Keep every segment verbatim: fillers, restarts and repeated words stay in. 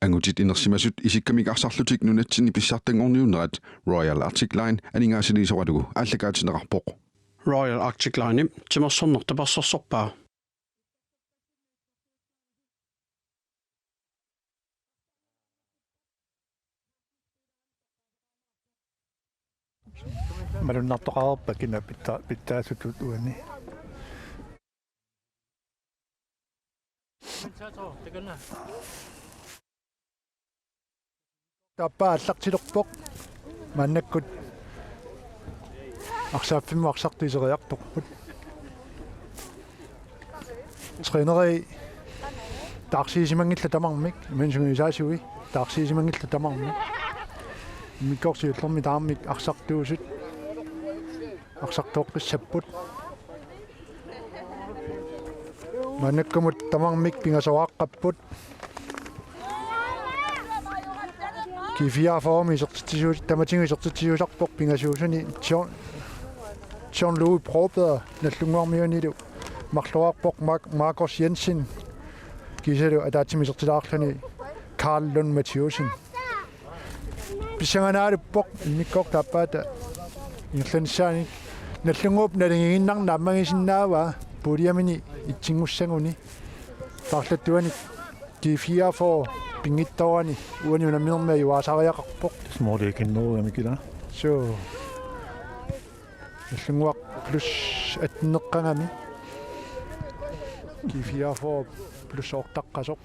Angutit inersimasut isikkamik arsarlutik nunatsinni pissartanngorniunnerat Royal Arctic Line aningaasaliisoralugu aallakaatinneqarpoq. Royal Arctic Line-ip timersorneq tapersersorpaa. Malunnartoqarpa kina pitsa-, pitsaasutut uani. Taappaa aallartilerpoq. Maannakkut arsaaffimmut arsartut iseriartorput. Træneri taarsiisimanngillat tamarmik, imannak sungiusaasui taarsiisimanngillat tamarmik. Immikkoortoq siullermik tamarmik arsartuusut arsartooqqissapput. Maannakkumut tamarmik pingasoqaqqapput. G fireogfyrre-mi isertitsisuus-, tamatigut isertitsisuusarpoq pingasuusuni John, John Louis Broberg Nagdlunguarmiunilu marloraarpoq Mark-, Markus Jensen kiisalu ataatsimik isertitseriarluni Karl Lund Mathæussen. Pissanganaaluppoq immikkoortoq taappaata ingerlanissaanik. Nagdlunguup naligiinnarneq naammagisinnaavaa puljemini itsenngussaguni. Paarlaattuanik G fireogfyrre pinngitsoorani uani unamminermi ajugaasariaqarpoq. Smålikinnuugami kila. Suu. Nagdlunguaq plus atteneqqagami. G fireogfyrre plus otteogtredive.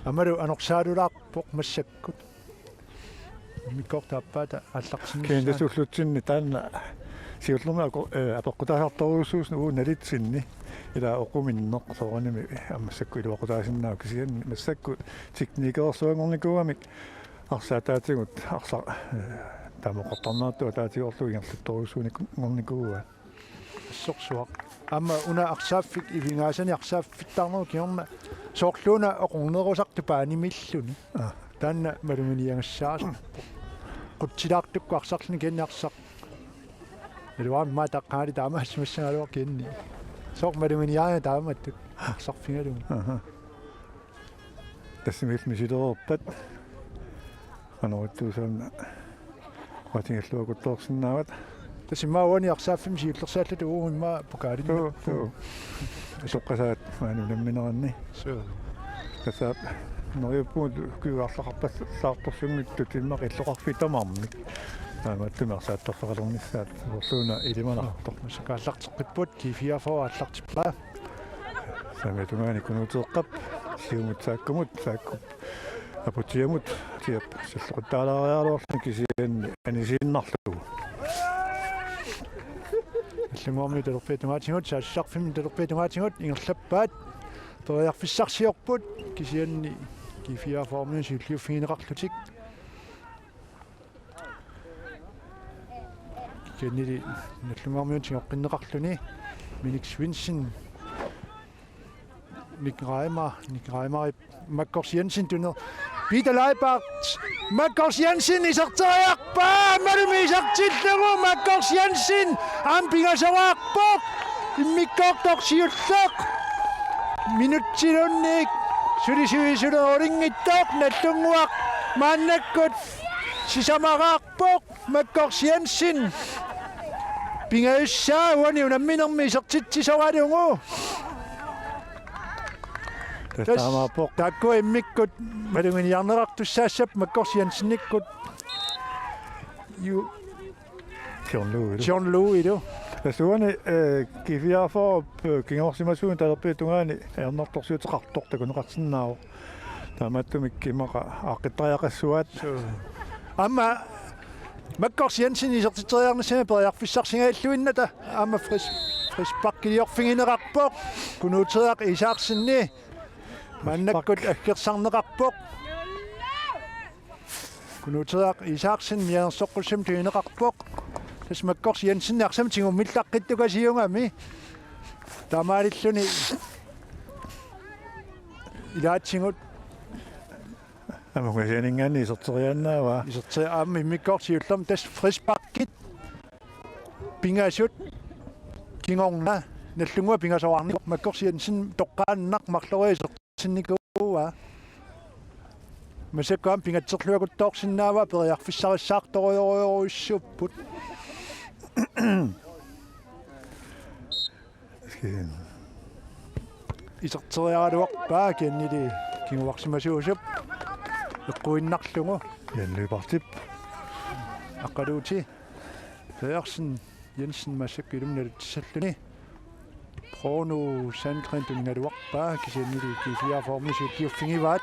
Aammalu anorsaalulaarpoq massakkut. Immikkoortoq taappaata aallartinnissaa. Kiintasulutsinni taanna siullermik ako-, eh, apeqqutaasartorujussuusoq uagut nalitsinni. Ila oquminneq soorunami aamma massakkut iluaqutaasinnaavoq kisianni massakkut teknikersuanngornikuugamik arsaq ataatigut arsaq, eh, taama oqartarnertut ataatigorlugu ingerlattorujussuunngornikuuaat. Assorsuaq. Aamma una arsaaffik ivigaasanik arsaaffittarnerup kingorna soorluuna oqornerusartoq paanimilluni. Aa. Taanna maluginiagassaasoq. Qutsilaartukkut arsarluni kisianni arsaq. Naluara immaqa taqqaali taamaassimassagaluaq kisianni. Soorlu maluginiaana taamatut arsarfigalugu. Aha. Tassami misilereerpat qanoq ittuusaanna oqaatigiilluakuttoorsinnaavat. Tassa immaqa uani arsaaffimmi siullersaalluta uagut immaqa pokaalinnut. Tuu, tuu. Toqqasaat maani unammineranni. Suu. Tassa neriuppugut ukiut arlaqarpallaartorsiornittut immaqa illoqarfiit tamarmik. Taamaattumik arsaattarfeqalernissaat soorluuna ilimanartoq. Massakkut aallarteqqipput, G fireogfyrre aallartippaa. Saamiata tungaani Kunuuteeqqap siumut Saakkumut, Saakkup Aputiamut, Aputiap salloqittaalaariaraluarluni kisianni anisiinnarlugu. Nagdlunguarmiut talerpiata tungaatigut, saassussarfimmi talerpiata tungaatigut ingerlappaat. Periarfissarsiorput kisianni G fireogfyrre-miut siulliuffigineqarlutik. Kisiannili Nagdlunguarmiut tigoqqinneqarluni Minik Svendsen, Nick Reimer, Nick Reimer, Markus Jensen tuner. Peter Leibert, Markus Jensen iserteriarpaa, aammalumi isertillugu Markus Jensen aamma pingasoqarpoq, immikkoortoq siulleq. Minutsilunniit sulisuisulerulinngitsoq Nagdlunguaq maannakkut sisamaraarpoq. Markus Jensen pingajussaa uani unamminermi isertitsisoralugu. Tassa taamaappoq. Taakku immikkut maluginiarneqartussaassappat Markus Jensenikkut. Ju- John Louilu. John Louilu. Tassa uani, eh, G fireogfyrre, eh, kinguarsimasuunik talerpiata tungaani ajornartorsiuteqartoq takuneqarsinnaavoq. Taamaattumik immaqa aaqqittariaqassuaat. Suu. Aamma Markus Jensen isertitseriarnissami periarfissarsingajalluinnata aamma fris-, frisparkiliorfigineqarpoq Kunuuteeraq Isaksenip. Maannakkut aggersarneqarpoq. Kunuuteeraq Isaksen mianersoqqussummik tunineqarpoq. Tassa Markus Jensen arsamut tigummillaqqittukasiugami. Taamaalilluni ilaatigut. Aamma ungasianinngaanniit iserteriaannaavaa. Iserteri-, aamma immikkoortoq siullermik tassa frisparkit. pingasut kingorna Nagdlunguaq pingasoraarnikuuvoq, Makkorsi Jensen toqqaannaq marloriaaseq isertitsinnikuuaa. Massakkut aamma pingatserluakuttoorsinnaavaa, periarfissarissaartorujorujorujussuupput. Iserteriaraluarpaa kisiannili kinguarsimasuusup eqquinnarlugu. Jan Lyberthip. Aqqaluuti Pedersen Jensen massakkut ilumut nalutissalluni. Bruno Sandgren tunigaluarpaa, kisiannili G fireogfyrre siulliuffigivaat.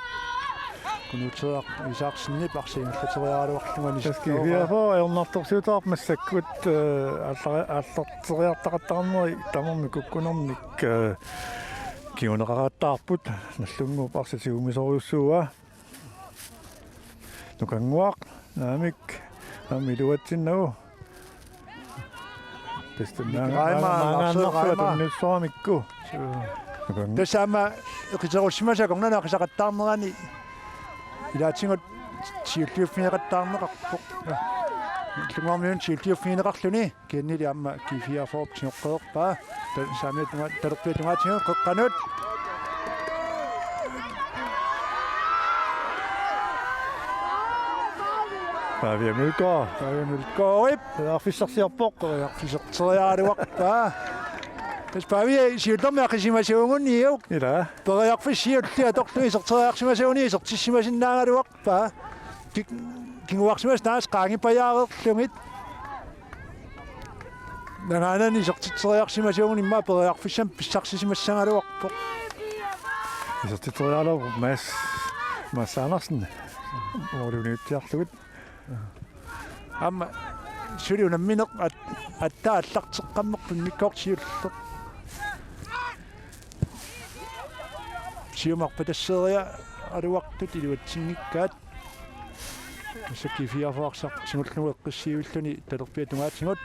Kunuuteriaq Isaksenip arsaq ingerlateriaraluarlunga. Tassa G fireogfyrre ajornartorsiutaarpoq massakkut, eh, aallar-, aallarteriartaqattaarneri tamarmik kukkunermik, eh, kinguneqaqattaarput, Nagdlunguup arsaq tigummisorujussuuaa. Nukannguaq, naamik, aamma iluatsinnagu. Tassa Reimer, Reimer, Reimer. Tunniussoramikku. Suu. Nukannguaq. Tassa aamma eqiterussimasut akornanni aqisaqattaarnerani ilaatigut siulliuffigeqattaarneqarpoq. Nagdlunguarmiunit siulliuffigineqarluni. Kisiannili aamma G fireogfyrre tigoqqeerpaa. Ta-, saamiata tungaa-, talerpiata tungaatigut qeqqanut. Pavia Mølgaard. Pavia Mølgaardip. Periarfissarsiorpoq. Periarfissarsioriaraluarpaa. Tassa Pavia siullermik aqisimasuuguniuk. Ila. Periarfissaq siulliup atorlugu iserteriarsimasuuguni isertissimasinnaagaluarpaa. Ki-, kinguarsimasut taas qaangipajaareerlugit. Nagaanani isertitseriarsimasuuguni immaqa periarfissamik pissarsisimassagaluarpoq. Isertitseriaraluarpoq Mads, Mads Andersen. Målimiittiarlugit. Aamma suli unammineq at-, aatsaat aallarteqqammerpoq immikkoortoq siulleq. Siumut arpatasseeriaraluartut iluatsinngikkaat. Massakkut G fireogfyrre arsaq tigullugu eqqissiivilluni talerpiata tungaatigut.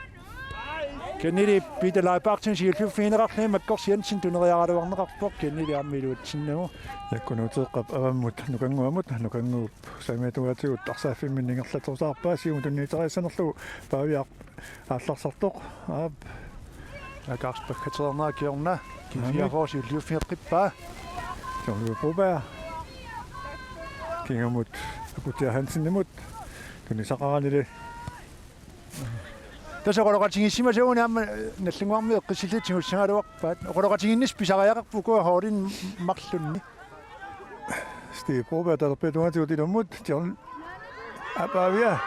Kisiannili Peter Leibartsen siulliuffigineqarluni Makkorsi Jensen tuneriaraluarneqarpoq, kisiannili aamma iluatsinnagu. Kunuuteeqqap avammut Nukannguamut, Nukannguup saamiata tungaatigut arsaaffimmini ingerlatserusaarpaa, siumut tunniuteriassanerlugu Pavia aallarsartoq. Aap. Akars pakkateerneq kingorna. G fireogfyrre siulliuffigeqqippaa. John Broberg. Kingumut Aputia Hansenimut. Tunisaqaranili. Tassa oqaloqatigiissimasuuguni aamma Nagdlunguarmiut eqqissillutik tigussagaluarpaat. Oqaloqatigiinnissaq pisariaqarpoq ukua holdit marlunni. Steve Broberg talerpiata tungaatigut ilummut, John, aa, Pavia.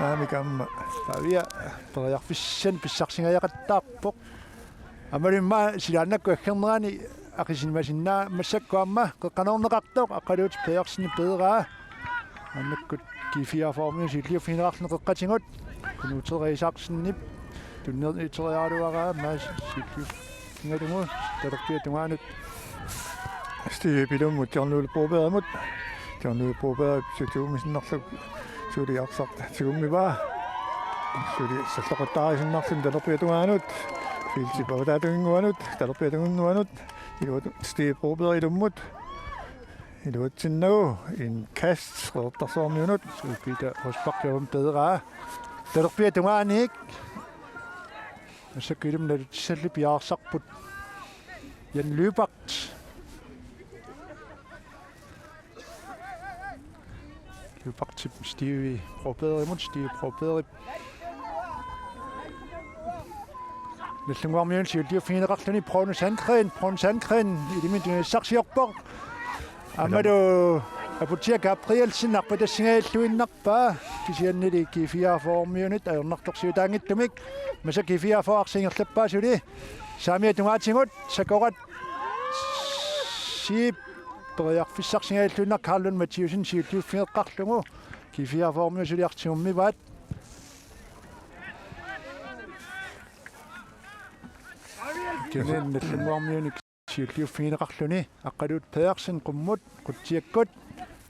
Naamik aamma. Pavia periarfissanik pissarsingajaqattaarpoq. Aammalu immaqa silaannakkut aggernerani aqisisimasinnaavat, massakkut aamma qeqqanoorneqartoq Aqqaluuti Pedersenip peeraa. Maannakkut G fireogfyrre siulliuffigineqarluni qeqqatigut. Kunuuteriaq Isaksenip tunniuteriaraluaraa, Mads siulliuffigalugu talerpiata tungaanut. Steve ilummut John Ole Brobergimut. John Ole Broberg tigummisinnarlugu suli arsaq tigummivaa. Suli salloqattaarisinnarluni talerpiata tungaanut. Filtip avataatunginnguanut, talerpiata tunginnguanut. Iluat-, Steve Broberg ilummut. Iluatsinnagu indkast Qeqertarsuarmiunut. Suu, Peter Rosbach aamma peeraa. Talerpiata tungaaniit. Massakkut ilummut nalutissallit piareersarput Jan Lyberth. Lyberthip Steve Brobergimut, Steve Brobergip Nagdlunguarmiunit siulliuffigineqarluni Bruno Sandgren, Bruno Sandgren iliminut tunissarsiorpoq. Aammalu Aputia Gabrielsen arpatassingajalluinnarpaa, kisiannili G fireogfyrre-miunit ajornartorsiutaanngitsumik. Massakkut G fireogfyrre arsaq ingerlappaa suli. Saamiata tungaatigut Sakorat Siip periarfissarsingajalluinnarpoq, Karl Lund Mathiussen siulliuffigeqqaarlugu. G fireogfyrre-miut suli arsaq tigummivaat. Kisianni Nagdlunguarmiunit siulliuffigineqarluni Aqqaluuti Pedersen qummut, Qutsiakkut.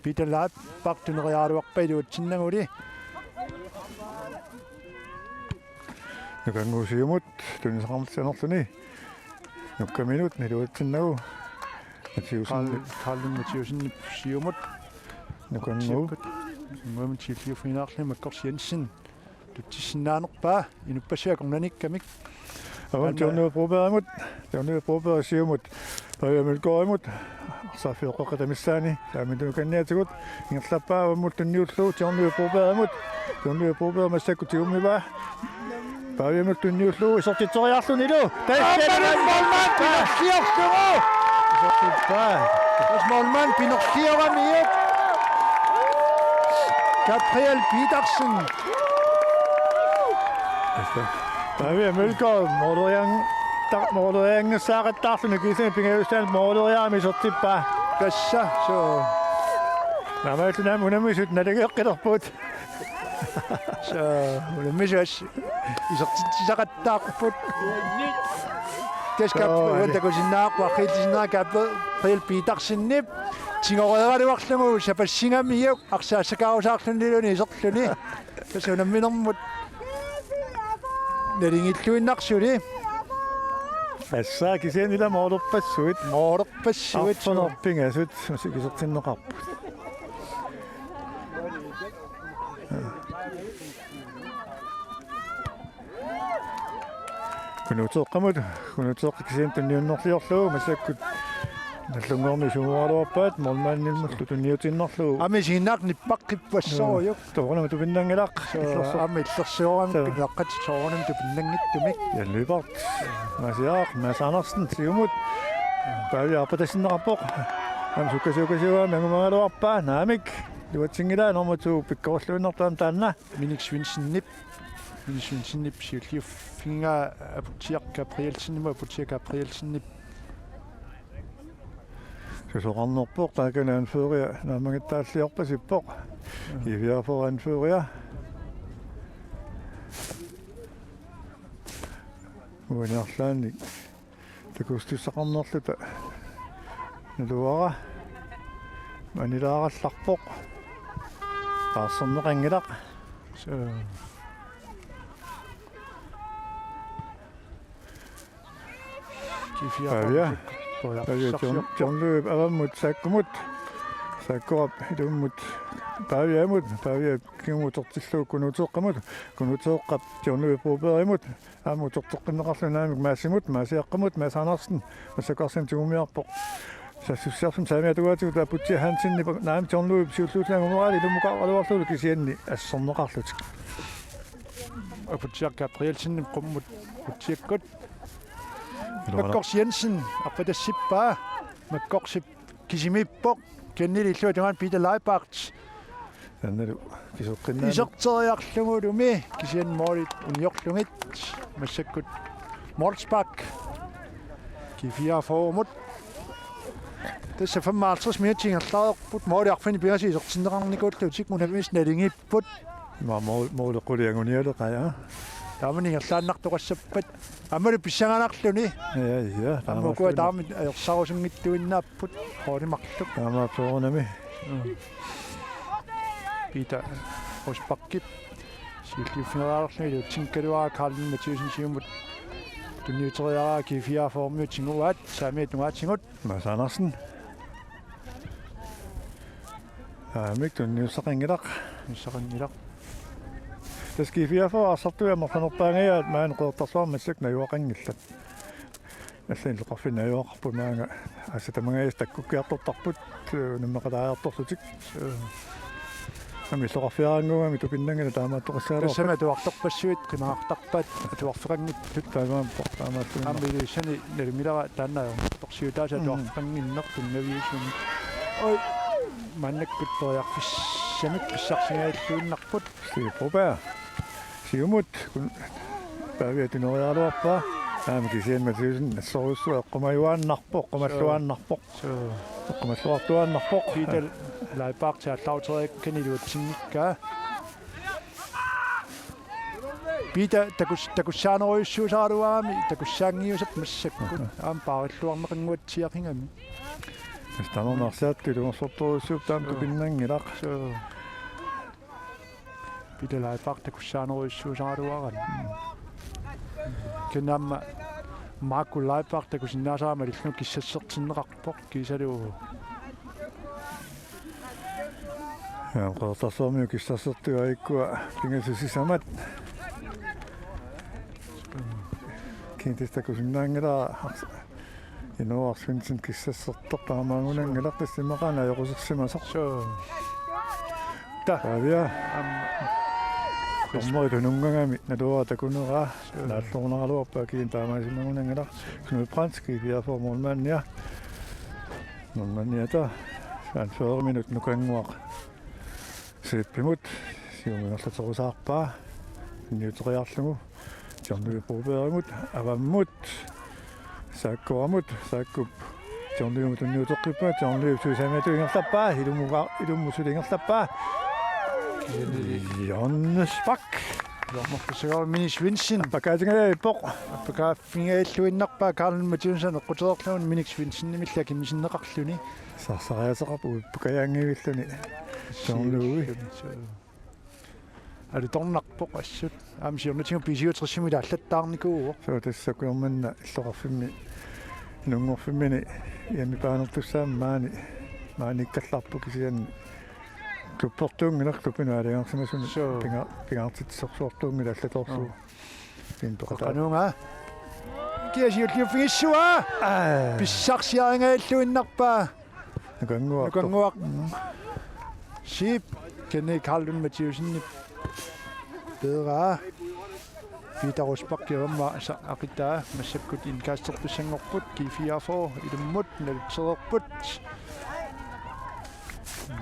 Peter Leibarth tuneriaraluarpaa iluatsinnaguli. Nukannguup siumut tunisaqarnissanerluni. Nukkaminut iluatsinnagu. Mathiussen. Karl, Karl Lund Mathiussen siumut. Nukannguup. Qutsiakkut. Nukannguamut siulliuffigineqarluni Makkorsi Jensen. tutsissinnaanerpaa inuppassuit akornannikkamik. Aamma Anna- Tjornu Brobergimut, Tjornu Broberg siumut, Pavia Mølgaardimut, arsaaffioqqaqqata missaani, saamitunukanniatigut, ingerlappaa avammut tunniullugu, Tjornu Brobergimut, Tjornu Broberg massakkut tigummivaa, Paviamut tunniullugu, isertitseriarlunilu, Aammalum målmand pinerliorlugu! Isertippaa. Tassa målmand pinerlioramiuk. Gabriel Petersen. Pavia Mølgaard, målerian-, ta-, målerianngussaaqattaarluni kisianni pingajussaanut måleriaami isertippaa. Tassa, suu. Naamaallutik unammisut naligeqqilerput. Suu, unammisut isertitsisaqattaarput. Tassa Suu, uan ali. Takusinnaavarput, arriitsinnaaq Gabriel Petersenip. Tigoreeraluarlugu sapassigamiuk, arsaassakaarusaarluniluunniit iserluni. Tassa unamminermut nalingilluinnarluni. Tassa kisianni ila målerpassuit. Målerpassuit. Arfineq-pingasut, massakkut isertinneqarput. Kunuuteeqqamut, Kunuuteeqqap kisianni tunniunnerliorlugu, massakkut nallunnguarmi isumooraluarpaat, målmandimullu tunniutiinnarlugu. Aamma isiginnaartut nippaqqippassoorujuk. Soorunami tupinnanngilaq. Suu, illersuut. Aamma illersuuramik. Suu. Pilaqqat soorunami tupinnanngitsumik. Jan Lyberth. Maasiaq, Mads Andersen, siumut. Pavia arpatassinneqarpoq. Aamma sukkasuukasiuaami angumagaluarpaa, naamik. Iluatsinngilaa nummer to pikkorilluinnartoq aamma taanna. Minik Svendsenip. Minik Svendsenip siulliuffigaa Aputsiaq Gabrielsenimut, Aputsiaq Gabrielsenip. Susoqarnerpoq, taakani anføreria naammagittaalliorpasippoq. G fireogfyrre anføreria. Uaniarlaannik takussutissaqarnerluta. Naluara. Manilaarallarpoq. Taarserneqanngilaq. Suu. Pavia. Pavia Tjorn-, Tjornløb avammut Saakkumut. Saakkuap ilummut Paviamut. Pavia kingumut utertillugu Kunuuteeqqamut. Kunuuteeqqap Tjornløb Brobergimut. Aamma uterteqqinneqarluni naamik Maadsimut, Maasiaqqamut, Mads Andersen. Massakkut arsamik tigummiarpoq. Saassussiarsumik saamiata tungaatigut Aputsiaq Hansenip naamik Tjornløbip siulliulluni angumeraat ilummukaaraluarlugulu kisianni asserneqarlutik. Aputsiaq Gabrielsenip qummut Aputsiakkut. Iluana. Makkors Jensen, arpatassippaa. Makkorsip kisimiippoq. Kenneth illuatungaan Peter Leibart. Annalu kisoqqinnaani. Iserteriarlugulumi kisianni målit uniorlugit. Massakkut målspark. G fireogfyrre-mut. Tassa femoghalvtreds minutter ingerlareerput. Måli arfineq-pingasut isertinneqarnikuullutik unammisut nalingipput. Ima mål-, måli qulit angunialeqaat, ja. Taamani ingerlaannartoqassappat. Aammalu pissanganarluni. Ja, ja, aamma ukua taamaalluni. Taama ajorsaarusunngittuinnaapput. Hooli marluk. Taamaappoq soorunami. Mm. Peter Rosbachip. Siulliuffigeriarluni iluatsinngikkaluarpaa Karl Mathiassen siumut. Tunniuteriaraa G fireogfyrre-miut tiguaat. Saamiata tungaatigut. Mads Andersen. Aamma tunniussaqanngilaq. Tunniussaqanngilaq. Tassa G fireogfyrre arsartui amerlanerpaangajaat maani Qeqertarsuarmi massakkut najugaqanngillat. Allanit illoqarfinni najugaqarput maanga, assut tamangajaasa takkukkiartortarput, eh, unammeqataajartorlutik. Eh, aamma illoqarfiaraannguugami tupinnanngilaq taamaattoqassagaluarpat. Tassami atuartorpassuit qimagartarpaat atuarfeqanngitsut. Taamaappoq, taamaattuinnaq. Aamma Ilulissani nalunngilara taanna ajornartorsiutaasa. Mm. Atuarfeqannginneq tungaviusumik. Oj, maannakkut periarfissamik pissarsigajalluinnarput. Stig Broberg. Siumut, kun Pavia tunniuteriaraluarpaa. Aamma kisianni Mathiassen assorujussuaq eqqumajuaannarpoq, eqqumalluaannarpoq. Suu. Eqqumalluartuaannarpoq. Peter Leibart aallaaruteriakkani iluatsinngikkaa. Peter takus-, takussaanerujussuusaraluarami, takussaanngiusap massakkut. Aamma paarilluarneqannguatsiaqigami. Tassa tamarmi arsaattup ilungersortorujussuupput taama. Suu. Tupinnanngilaq. Suu. Peter Leibart takussaanerujussuusaraluarami. Kisianni aamma Marco Leibart takusinnaasara malillugu kissassertinneqarpoq kiisalu. Ja, Qeqertarsuarmiut kissassertigut aajukkua pingasut sisamat. Kiinteq takusinnaanngilaq ars-, Inooraq Svendsen kissassertoq taamaangunanngilaq tassa immaqa ajoqusersimasoq. Suu. Ta. Pavia. Am-, Dommeri tununngaangamik naluara takuneraa. Suu. Naalluunaraluarpaa kiinteq taamaasimagunanngilaq. Knud Brandt, G F A-p målmandia. Målmandiata. Anfører-imut Nukannguaq Zeebimut siumut ingerlaterusaarpaa. Niuteriarlugu. John Louis Brobergimut, avammut. Saakkuamut, Saakkup John Louisimut tunniuteqqippaa, John Louisip suusamiatu ingerlappaa, ilummuka-, ilummut suli ingerlappaa. Johannes Bak. Jormortussugaru Minik Svendsen. Appakaatigalippoq. Appakaaffigalluinnarpaa Karl Mathiassen eqqutereerlugu Minik Svendsenimillu akimmisinneqarluni. Sarsariaaseqarpoq uppakajaanngivilluni. John Louis. Alutornarpoq assut. Aamma siornatigut B syvogtresimut ilaallattaarnikuuvoq. Suu, tassa Kuormanna illoqarfimmi inunngorfimmini hjemmebane-rtussaammat maani, maaniikkallarpoq kisianni klubbertuunngilaq, klubbinut aalajangersimasuni. Suu. Pinga-, pingaartitsisorsuartuunngilaq allatoorsuuvoq. Joo. Pintoqataa. Qanuunga. Kia siulliuffigissuaa. Aa. Pissarsiarigalluinnarpaa. Nukannguaq. Nukannguaq. Mm. Zeeb, Kenneth Karl Lund Mathiassenip peeraa. Peter Rosbach kivamma sa-, aqitaa massakkut indkastertussanngorput, G fireogfyrre, ilummut, nalutsereerput.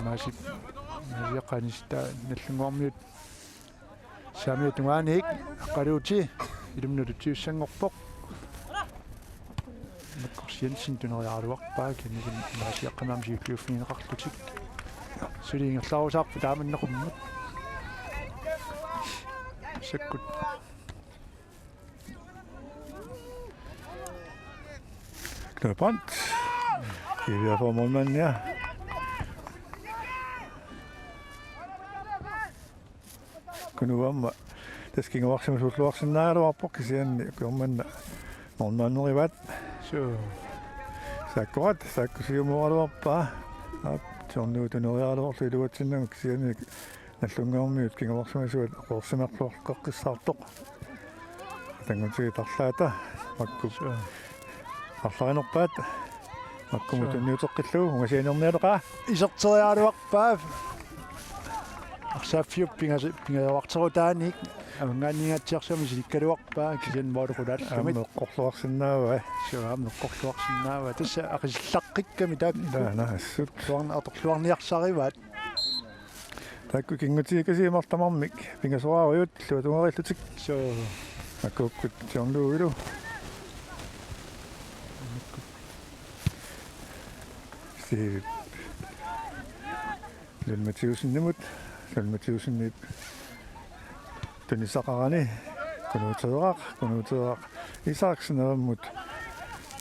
Maasip, Maasiaqqaanissittaa Nallunnguarmiut. Saamiata tungaaniit Aqqaluuti ilummut nalutsiussanngorpoq. Makkos Jensen tuneriaraluarpaa, kisianni Maasiaqqami aamma siulliuffigineqarlutik. Suli ingerlarusaarput taamanna qummut. Sakkut. Knud Brandt. G F A-p målmandia. Kunuamma. Tassa kinguarsimasuulluarsinnaagaluarpoq kisianni Kuormanna målmanderivaat. Suu. Saakkuat, Saakku siumooraluarpaa. Aap, John Louis tuneriaraluarlugu iluatsinnagu kisianni Nallunnguarmiut kinguarsimasuat qoorsimarluartoqqissaartoq. Tangutigut arlaata. Makku. Suu. Arlarinerpaat. Makkumut. Suu. Tunniuteqqillugu ungasianiarniarlugu. Iserteriaraluarpaa. Arsaaffiup pingasi-, pingajuarterutaannik avanngaanniingatsiarsuarmik silikkaluarpaa kisianni måli qulaallumi. Aamma eqqorluarsinnaavaa. Suu, aamma eqqorluarsinnaavaa. Tassa aqisillaqqikkami taakku. Taanna assut. Tuarna atorluarniarsarivaat. Taakku kingutikasiit marluk tamarmik pingasoraarujut illuatungeriillutik. Suu. Akuukkut John Louisilu. Steve Lund Mathiassenimut. Lund Mathiassenip tunissaqarani. Kunuuteeraq, Kunuuteeraq. Isaksen avammut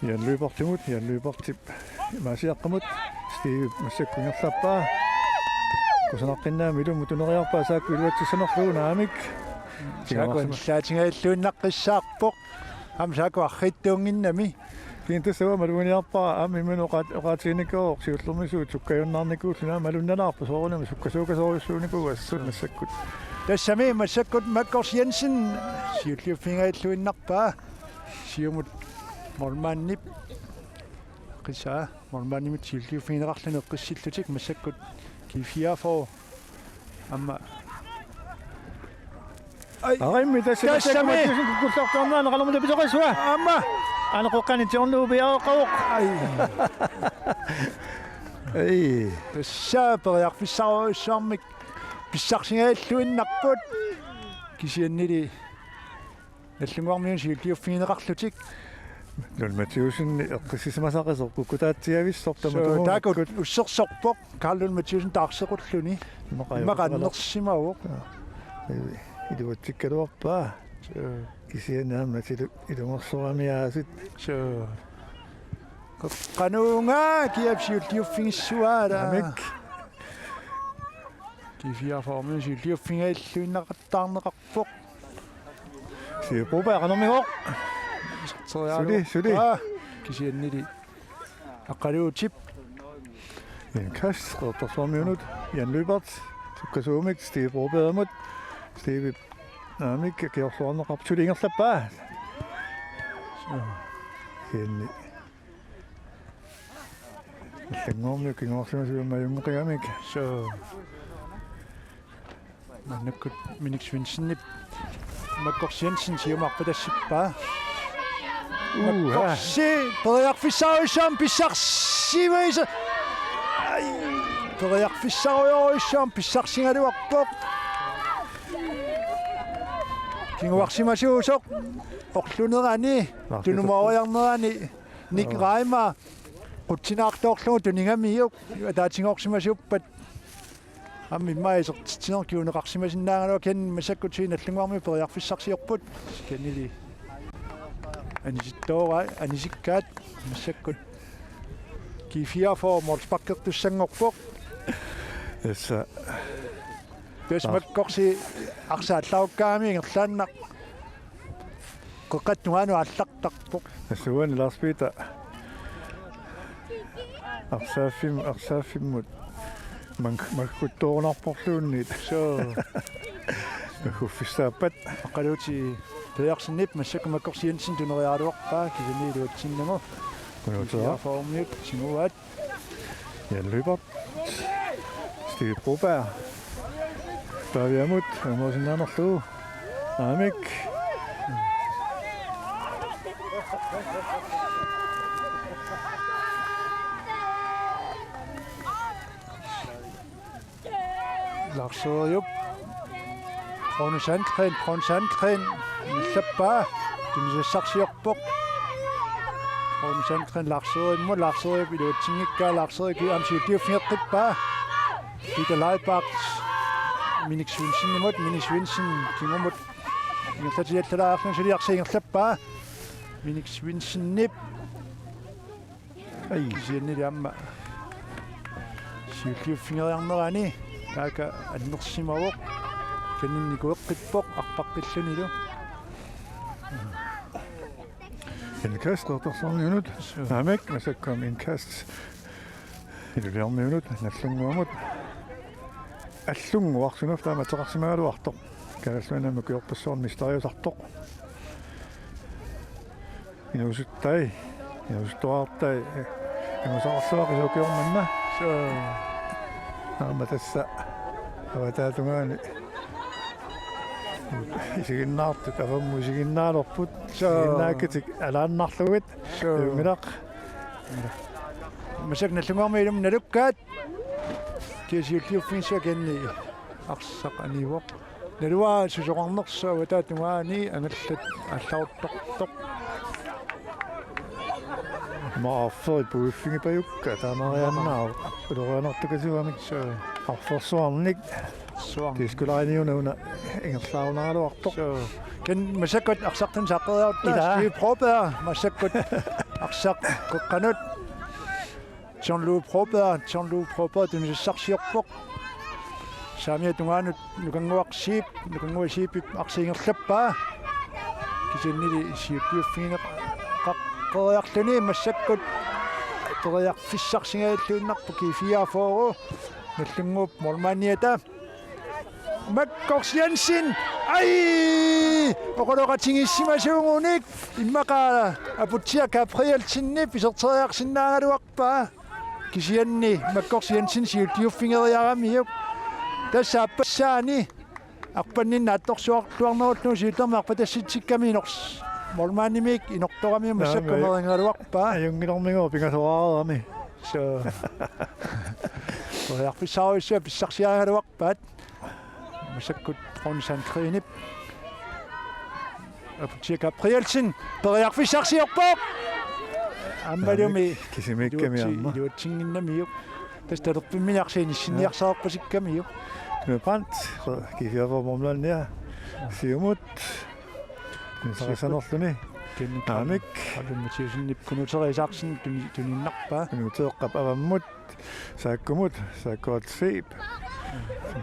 Jan Lyberthimut, Jan Lyberthip Maasiaqqamut, Steve massakkut ingerlappaa. Kusanaqqinnaammik ilummut tuneriarpaa Saakku iluatsissanerlugu naamik. Saakku annillaatigalluinnaqqissaarpoq. Aamma Saakku arriitsuunnginnami. Kiinteq tassa uanga maluginiarpara aamma imminut oqaat-, oqaatiginikuuvoq siullermisuut sukkajunnaarnikuulluni aamma malunnalaarpoq soorunami sukkasuukasoorujussuunikuuvoq assut massakkut. Tassami massakkut Makkos Jensen siulliuffigigalluinnarpaa. Siumut målmandip. Qisaa målmandimut siulliuffigineqarluni eqqissillutik massakkut G fireogfyrre. Aamma. Ai. Arimmi tassa. Tassami. Kukkullartarnaa qanormita pisoqissuaq. Aamma. Aneqoqqani John Louis piareqqavoq. Ai. Ai. Tassa periarfissarujussuarmik pissarsigalluinnarput. Kisiannili Nallunnguarmiut siulliuffigineqarlutik. Lund Mathiassen eqqissisimasaqasoq kukkutaatsiavissoq. Suu, tamatumuukkut. Taakku ussersorpoq Karl Lund Mathiassen taarsequlluni. Immaqa immaqa annersimavoq. Jaa. Iluatsikkaluarpaa. Suu. Kisianni aamma ilu-, ilungersoramiaasit. Suu. Qanuunga kiap siulliuffigissuaala. Amik. G fireogfyrre siulliuffigigalluinnaqattaarneqarpoq. Siupuupa qanormigooq. Suli, suli. Aa, kisiannili. Aqqaluutip. Indkast, Qeqertarsuarmiunut. Jan Lyberth. Sukkasuumik, Steve Brobergimut. Steve Naamik, kiorluarneqarpoq suli ingerlappaa. Kisianni Nallunnguarmiut kinguarsimasut aamma ajunngeqigamik. Suu. Maannakkut Minik Svendsenip Makkorsi Jensen siumut arpatassippaa. Uu, Makkorsi periarfissarujussuarmik pissarsimasoq. Ai, periarfissarujorujussuarmik pissarsigaluarpoq. Kinguarsimasuusoq orlunerani, tunumooriarnerani. Nick Reimer qutsinaartoorlugu tunigamiuk, ataatsigoorsimasuuppat. Aamma immaqa isertitsineq kiuneqarsimasinnaagaluaq, kisianni massakkut Nallunnguarmiut periarfissarsiorput. Kisiannili anisittoora, anisikkaat massakkut. G fireogfyrre målsparkertussanngorpoq. Tassa. Tassa Makkorsi arsaq allarukkaangami ingerlaannaq. Qeqqata tungaanut aallartarpoq. Tassa uani Lars Peter. Arsaaffimmut, arsaaffimmut. Mank-, makkuttoorunarporluunniit. Suu. Makkuffissaappat. Aqqaluuti Pedersenip massakkut Makkorsi Jensen tuneriaraluarpaa, kisianni iluatsinnagu. Kunuuteraa. G fireogfyrremiut tiguaat. Jan Lyberth. Steve Broberg. Paviamut, amuusinnaanerlu. Aamik. Lars Søreup. Rune Sandgren, Rune Sandgren. Ingerlappaa. Tunisassarsiorpoq. Rune Sandgren Lars Søreup, Lars Søreup iluatsinngikkaa, Lars Søreup aamma siulliuffigeqqippaa. Peter Leibak. Minik Svendsenimut, Minik Svendsen kingumut. Ingerlatiallalaarluni suli arsaq ingerlappaa. Minik Svendsenip. Ai. Kisiannili aamma siulliuffigeriarnerani taakku annersimavoq. Kaninnikueqqippoq arpaqqillunilu. Indkast Qeqertarsuarmiunut. Suu. Aamik, massakkut indkast. Ilulissarmiunut, Nallunnguamut. Allunnguaq sunaaffa taama ateqarsimagaluartoq. Kalaallit Nunaanni ukiorpassuarni mestariusartoq. Inuusuttai, inuusuttuartai, inuusaqarsuaq isuukiormanna. Suu. Aamma tassa, avataatungaani. Isiginnaartut, avammut isiginnaalerput. Suu. Isiginnaakkatik alaannarlugit. Suu. Imminaq. Massakkut Nallunnguarmiut ilumut nalukkaat. Kia siulliuffigissavat, kisianni arsaq anivoq. Naluara susoqarnersoq avataatungaani angallat aallaruttortoq. Aamma arferit puiffigipajukka taamaariaannaavoq. Ulorianartukasiuamik. Suu. Arfersuarnik. Suarnik. Tiskulariiniuna una ingerlaarunaraluartoq. Suu. Kisianni massakkut arsartut saaqqeriarutta. Ilaa. Steve Broberg massakkut arsaq qeqqanut. John Lou Broberg, John Lou Broberg tunisassarsiorpoq. Saamiata tungaanut Nukannguaq Zeeb, Nukannguaq Zeebip arsaq ingerlappaa. Kisiannili siulliuffigineqaqqeriarluni massakkut periarfissarsingajalluinnarpoq G fireogfyrre. Nallunnguup målmandiata. Makkorsi Jensen. Ai! Oqaloqatigiissimasuugunik immaqa Aputsiaq Gabrielsenip iserteriarsinnaagaluarpaa. Kisianni Makkorsi Jensen siulliuffigeriaramiuk. Tassa aappassaani arpanninnaattorsuarluarnerullugu siullermik arpatassitsikkami inors-, målmandimiit inortoramiuk. Naa, massakkut aamma meringagaluarpaa. Ajunngilarmigu pingasoraarami. Suu. Periarfissarujussuaq pissarsiarigaluarpaat. Massakkut Rune Sandgrenip. Aputsiaq Gabrielsen periarfissarsiorpoq. Aammalumi. Aamik, kisimiikkami iluatsi-, aamma. Iluatsinnginnamiuk. Tassa talerpimmini arsaq inissinniarsareerpasikkamiuk. Knud Brandt, G fireogfyrre målmandia. Siumut. Interessanterluni. Knud Brandt. Aamik. Alu Mathiassenip Knud Therese Aksen tuni-, tuniinnarpaa. Knud Therese avammut. Saakkumut, Saakkuat Zeeb.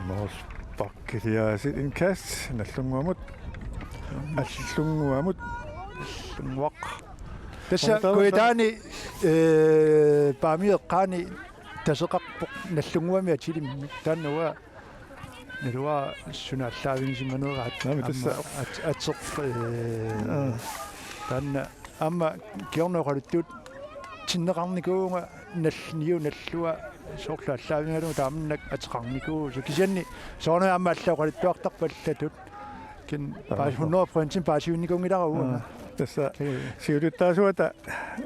Målsparkiliaasiit indkast, Nallunnguamut. Allunnguamut. Allunnguaq. Tassa Qongataava kujataani, eh, Paamiut eqqaani taseqarpoq Nallunnguami atilimmik. Taanna uanga naluara suna allaavigisimaneraa. Naamik, tassa. Aamma at-, ateq, eh, aa, taanna Aamma kingorna oqaluttuut tinneqarnikuuvunga nal-, niu nallua soorlu allaavigalugu taamannak ateqarnikuuvoq. Kisianni soorunami aamma alla oqaluttuartarput allatut. Kin paas-, hundrede procent paasivinnikuunngilara uanga. Aa, tassa siulittaasuata,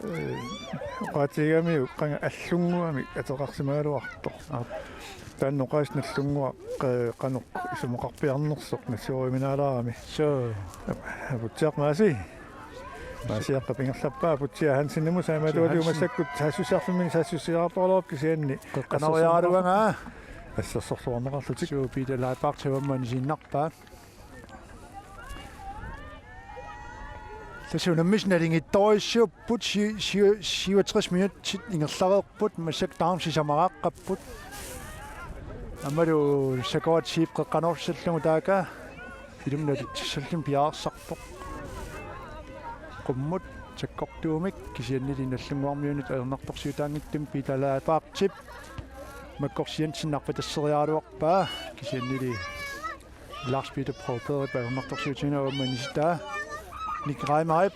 eh, oqaatigigamiuk qanga allunnguamik ateqarsimagaluartoq. Aap. Taanna oqaasii nallunnguaq, eh, qanoq isumaqarpiarnersoq nassuiaruminaalaarami. Suu. Aputsiaq Maasi. Maasiaqqap ingerlappaa Aputsiaq Hansenimut saamatualiu massakkut saassussiarfimmi saassussiaraluarpoq kisianni. Qeqqanoriaraluanga. Assersorluarneqarlutik. Suu, Peter Leibargtip aamma anisiinnarpaa. Tassa unammisut nalingittorujussuupput si-, si-, syvogtres minutsit ingerlareerput massakkut tamarmik sisamaraaqqapput. Aammalu Sakurat Zeeb qeqqanoorsallugu taakku ilummut nalitsissallugu piareersarpoq. Qummut sakkortuumik kisiannili Nallunnguarmiunut ajornartorsiutaanngitsumik Peter Leibargtip Makkorsi Jensen arpatasseriaraluarpaa kisiannili Lars Peter Brobergip ajornartorsiutiginagu aamma anisitaa. Nick Reimerip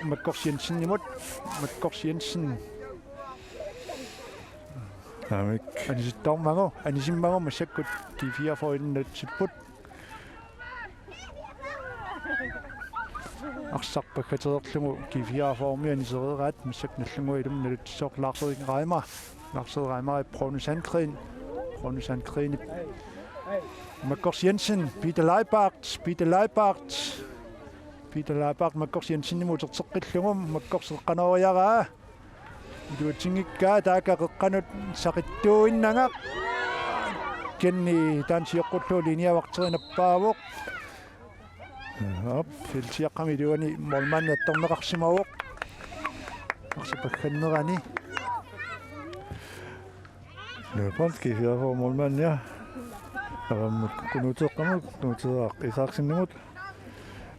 Makkorsi Jensenimut. Makkorsi Jensen. Aamik. Anisittoormagu, anisimmagu massakkut G fireogfyrre ilummut nalutsipput. Arsaq paggatereerlugu G fireogfyrre-mi anisereeraat massakkut Nallunnguaq ilummut nalutsissaaq Lars Erik Reimer. Lars Erik Reimer, Bruno Sandgreen. Bruno Sandgreen. Makkorsi Jensen, Peter Leibargt, Peter Leibargt. Peter Leibargt Makkorsi Jensenimut uterteqqillugu, Makkorsi qeqqanooriaraa. Iluatsinngikkaa taakku qeqqanut saqittuinnagaq. Kisianni taanna sioqqullugu linjevagteri nappaavoq. Aap. Feltiaqqami iluani målmandi attorneqarsimavoq. Arsaq paggannerani. Løberen, G fireogfyrre målmand, ja. Avammut Kunuuteeqqamut, Kunuuteeraq Isaksenimut.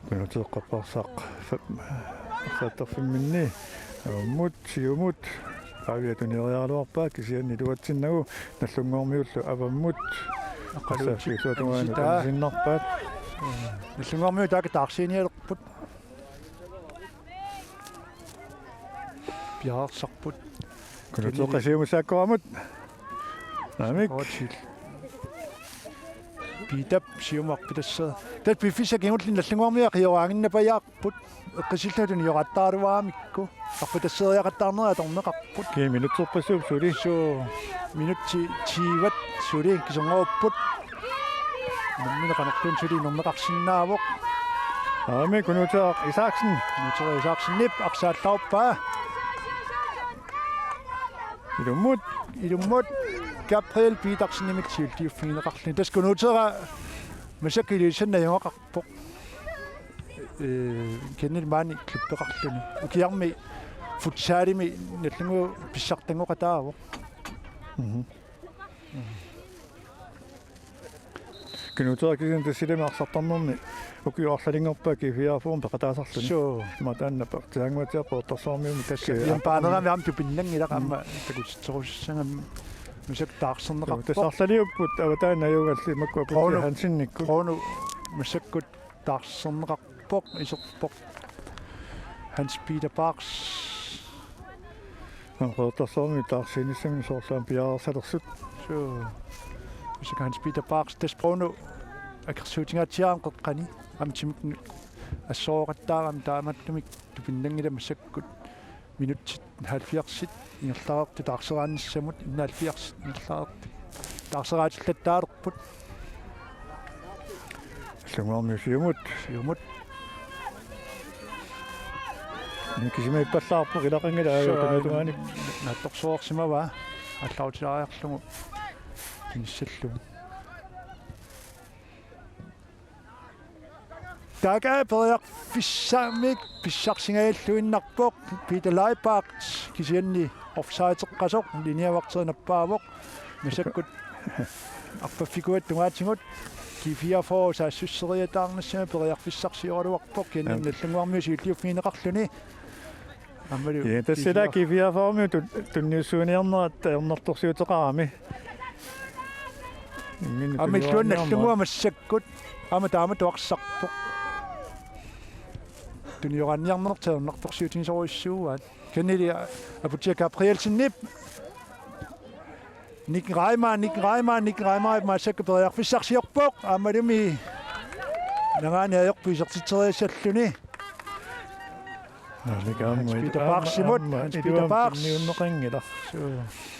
Kunuuteeqqap arsaq fe-, arsaq femogfyrre-minni. Avammut, siumut. Pavia tuneriaraluarpaa, kisianni iluatsinnagu Nallunnguarmiullu avammut. Aqqaluutit. Arsaq femogfyrre-minni anisitaa. Anisiinnarpaat. Nallunnguarmiut taakku taarsiinialerput. Piareersarput. Kunuuteeqqap siumut saakkoramut. Aamik. Kootil. Peter siumut arpatasseri. Tassa piffissap kingullerni Nallunnguarmiut qioraanginnapajaarput. Eqqissilluni tuniorattaaruaramikku. Arpatasseriaqattaarnerat atorneqarput. Kii minutserpassuup suli. Suu, minutsit tyvet suli kisernerupput. Nammineq qanorluunniit suli inerneqarsinnaavoq. Aamik Kunuuteeraq Isaksen. Kunuuteeraq Isaksenip arsaq aallarpaa. Ilummut. Ilummut Gabriel Petersenimit siulliuffigineqarluni. Tassa Kunuuteeraq massakkut Ilulissani najugaqarpoq. Eh, kisianni maani klubbeqarluni. Ukiarmi futsalimi Nallunnguaq pissartanngoqataavoq. Mhm. Kunuuteeraq kisianni tassa ilami arsartarnermi ukiut arlalinngorpaat G fireogfyrre peqataasarluni. Suu. Ima taanna peqataanguatsiarpoq Qeqertarsuarmiuni tassa. Tassa iam paanerami aamma tupinnanngilaq aamma takutitserusussagami massakkut taarserneqarpoq. Tassa arlaliupput avataani najugalli makku Aputsiaq Hansenikkut. Bruno massakkut taarserneqarpoq, iserpoq. Hans Peter Bachs. Aamma Qeqertarsuarmi taarsiinissannut soorlu aamma piareersalersut. Suu. Massakkut Hans Peter Bachs, tassa Bruno akersuutingaatsiarami qeqqani. Aamma timikkut assorooqattaarami taamaattumik tupinnanngilaq massakkut. Minutsit halvfjerdsit ingerlareertut taarseraannissamut, enoghalvfjerdsit ingerlareertut taarseraatsillattaalerput. Nallunnguarmiut siumut. Siumut. Kisimi ippallaarpoq ilaqanngilaq. Suu, aajuna tungaani. Naatsorsuarsimavaa. Aallarutilaajarlugu. Pinissallugu. Taakku periarfissamik pissarsingajalluinnarpoq Peter Leibargt kisianni offsideqasoq linjevagteri nappaavoq massakkut arpaffikuat tungaatigut G fireogfyrre saassusseriataarnissamut periarfissarsioraluarpoq kisianni Nallunnguarmiut siulliuffigineqarluni. Aammalu. Ja, tassa ila G fireogfyrre-miut tun-, tunniussuiniarnerat ajornartorsiuteqarami. Imminut aamma illuanni tunniuaarniarnerat. Nallunnguaq massakkut. Aamma taamatut arsarpoq. Tunioraanniarnertik ajornartorsiutigisorujussuuaat. Kennedy Aputia Gabrielsenip. Nick Reimer, Nick Reimer, Nick Reimer, massakkut periarfissarsiorpoq, aammalumi nangaani ajorpoq isertitseriassalluni. Hans Peter Baarsimut, Hans Peter Baars.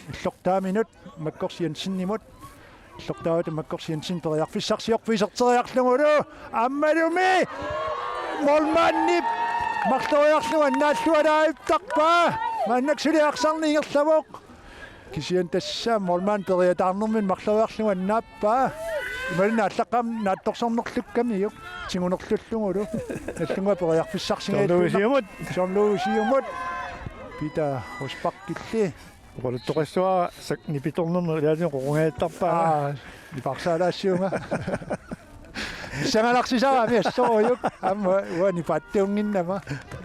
Illortaaminut, Makkorsi Jensenimut. Illortaavata Makkorsi Jensen periarfissarsiorpoq iserteriarlugulu. Aammalumi målmandip marloriarlugu annaallualaavittarpaa. Maannakkut suli arsarneq ingerlavoq. Kisianni tassa målmand periataarnermini marloriarlugu annaappaa. Imaluunniit aallaqqaammut naatsorsornerlukkamiuk. Tigunerlullugulu. Nallunnguaq periarfissarsingaallunnar-. Søren Louis Siumut. Søren Louis Siumut. Peter Rosbachille. Oqaluttoqassuara sak-, nipitornermut ilaatigut qoqungajattarpaa. Aa, nipaarsaalaassuunga. Sangalarsisarami assorujuk. Aamma uani paattuunnginnama.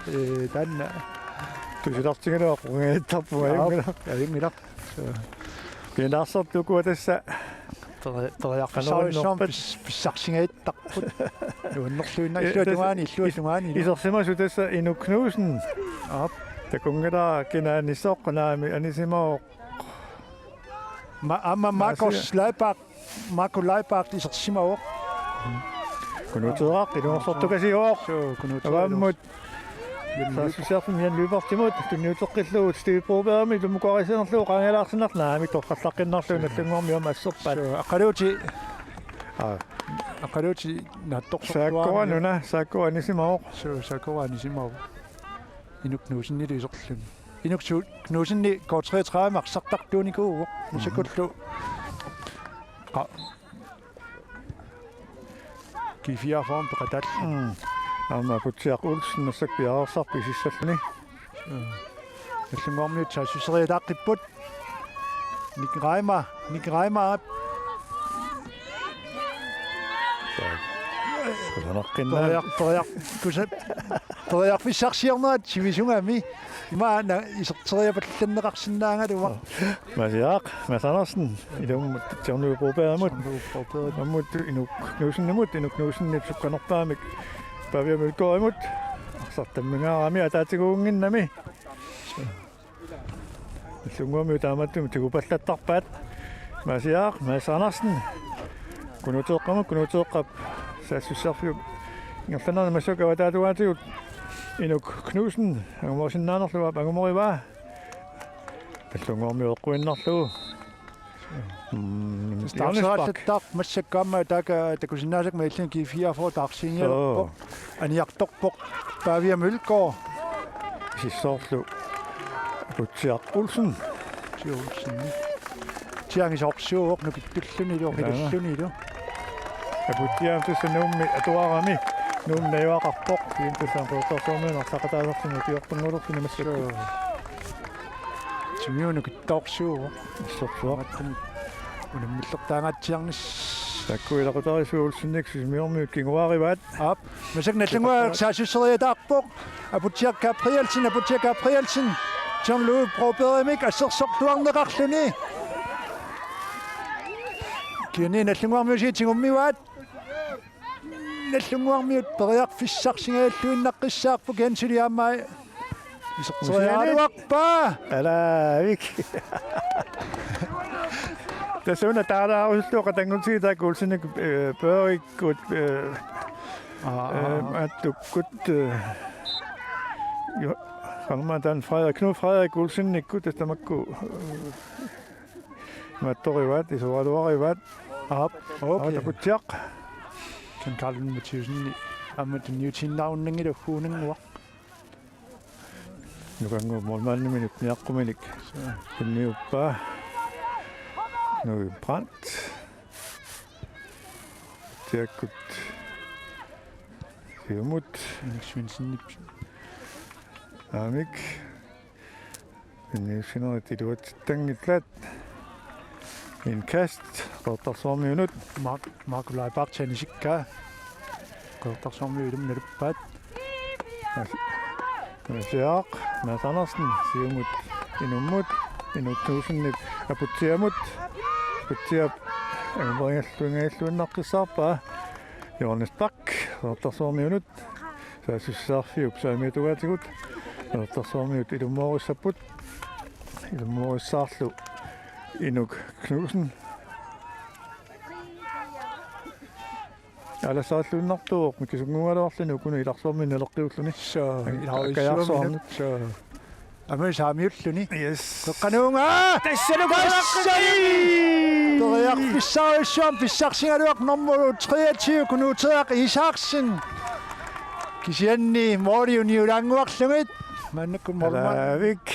Ee, taanna. Tusilartigaluaq qoqungajattarpunga. Aa, ajunngilaq. Ajunngilaq. Pinaarsortuku tassa. Peri-, periarfissarujussuarmik pis-, pissarsingaattarput. Nuannerluinnaq. Ee, illuatungaani, tassa illuatungaani. Isersimasut tassa Inuk Knudsen. Aap. Takunngilara kina anisoq, naamik anisimavoq. Ma-, aamma Markus Leibak, Markus Leibak isersimavoq. Kunuuteeraq, ilungersortukasiuvoq. Suu, Kunuuteeraq. Avaammut. Saassussiorfimmut Jan Lyberthimut, tunniuteqqillugu Steve Brobergimit, ilummukaarisinerlugu qaangalaarsinnarlugu, naamik torrallaqqinnerlugu Nallunnguarmiut aamma asserpaat. Suu, Aqqaluuti. Aa. Aqqaluuti naatsorsortuarami. Saakkora nuna, Saakkora anisimavoq. Suu, Saakkora anisimavoq. Inuk Knudsenilu iserluni. Inuk Su-, Knudseni K treogtredive arsartartuunikuuvoq. Mhm. Masakkullu. Qa-, G fireogfyrre peqataalluni. Mm. Aamma Aputsiaq Olsen massakkut piareersarpoq isissalluni. Mm. Nallunnguarmiut saassusseriataaqqipput. Nick Reimer, Nick Reimer. Kusanaqqinnaa. Periar-, periar-, kusa-, periarfissarsiornerat sivisugami. Imaanna iserteriapallanneqarsinnaagaluaq. Masiaq, Mads Andersen, ilummut Tjernu Brobergimut. Tjernu Broberg. Ammut Inuk Knudsenimut, Inuk Knudsenip sukkanerpaamik Pavia Mølgaardimut. Arsartammingaarami ataatiguunnginnami. Nallunnguarmiut taamaattumik tigupallattarpaat. Masiaq, Mads Andersen. Kunuuteeqqamut, Kunuuteeqqap saassussiorfiup ingerlanerani massakkut avataatigut Inuk Knudsen angumorisinnaanerlugu angumorivaa. Nallunnguarmiut eqquinnarlugu. Mm, Taarseraallattaaq massakkut aamma taaka takusinnaasakka mailliin G fireogfyrre taarsiinialerpoq. Soo. Aniartorpoq Pavia Mølgaard. Isissoorlu Aputsiaq Olsen. Aputsiaq Olsen. Tiangisoorsuuvoq nukittullunilu, jaa, oqilillunilu. Aputsiaq tassa Nuummi atuarami. Nuummi najugaqarpoq. Kisianni tassa Qeqertarsuarmiunut arsaqataasarluni ukiortunnguulerluni massakkut. Suu. Simiunukittoorsuuvoq. Issorsuaq. Amattum unammillertaangaatsiarnis. Taakku ilaqutariissuit Olsenik Sisimiormiut kinguaarivaat. Aap. Massakkut Nallunnguaq saassusseriataarpoq. Aputsiaq Gabrielsen, Aputsiaq Gabrielsen. John Louis Brobergimik assersortuarneqarluni. Kisianni Nallunnguarmiut siit tigummivaat. Nallunnguarmiut periarfissarsingajalluinnaqqissaarput, Jensili aamma iserteriaraluarpaa. Alaavik. Tassa una taalaarusullugu qatanngutigiit taakku Olsenik, eh, Børrikkut, eh, aa, eh, aa, Mattukkut, eh, jo, qangaammat taanna Frederik, Knud Frederik Olsenikkut tassa tamakku, eh, mattorivaat, isoraluarivaat. Aap, okay. Aap, Aputsiaq. Ken Karl Mathiassen aamma tunniutiinnarunanngilaq uunannguaq. Nukannguup målmandiminik niaqquminik tunniuppaa. Nuui Brandt. Tiakkut. Siumut. Henrik Svendsenip. Aamik. Tunniussinerit iluatsittanngillat. Indkast Qeqertarsuarmiunut. Mark-, Mark Leibak anisikkaa. Qeqertarsuarmiut ilumut naluppaat. Mas-, Masiaq, Mads Andersen, siumut, inummut, Inuk Knudsenip, Aputsiamut, Aputsiap, angumerigalluinnaqqissaarpaa, Johannes Bak, Qeqertarsuarmiunut, Saassussisaarfiup saamiatugaatigut Nanortarsarmiut ilummoorissapput. Ilummoorissarlu Inuk Knudsen. Alassaarluinnartuuvoq mikisunnguugaluarluni ukunut ilarsuarmi naleqqiulluni. Soo, Ak-, ilaarsuarmi. Akkajaarsuarnut. Soo. Aamma saamiulluni. Yes. Qeqqanuunga. Tassalu. Tassalu. Periarfissaarujussuarmik pissarsigaluaq nummer treogtyve, Knud Tedrak Isaksen. Kisianni mooliuni ulaannguarlugit. Maannakkut moorma. Alaavik.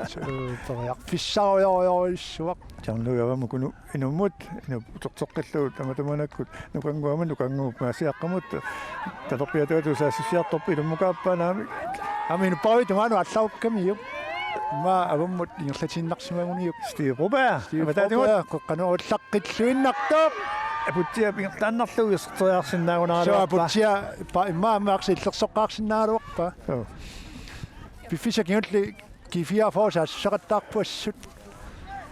Soo, periarfissaarujorujussuaq. Tjarnuiavamma kunu inummut, inup uterteqqillugu tamatumunakkut nukannguamut, nukannguup Maasiaqqamut, talerpiaatuatut saassussiartorpoq ilummukaappaa naamik. Aamma inuppaavi tungaanut allarukkamiuk. Immaqa avammut ingerlatiinnarsimaguniuk. Steve Broberg, Steve avataatigut. Broberg, qeqqanut ullaqqilluinnartoq. Aputsiaq ingerlaannarlugu iserteriarsinnaagunaraluarpaa. Soo, Aputsiaq, pa-, immaqa aamma arsaq illersoqqaarsinnaagaluarpaa. Joo. Piffissaq kingulleq G fireogfyrre saassussaqattaarpoq assut.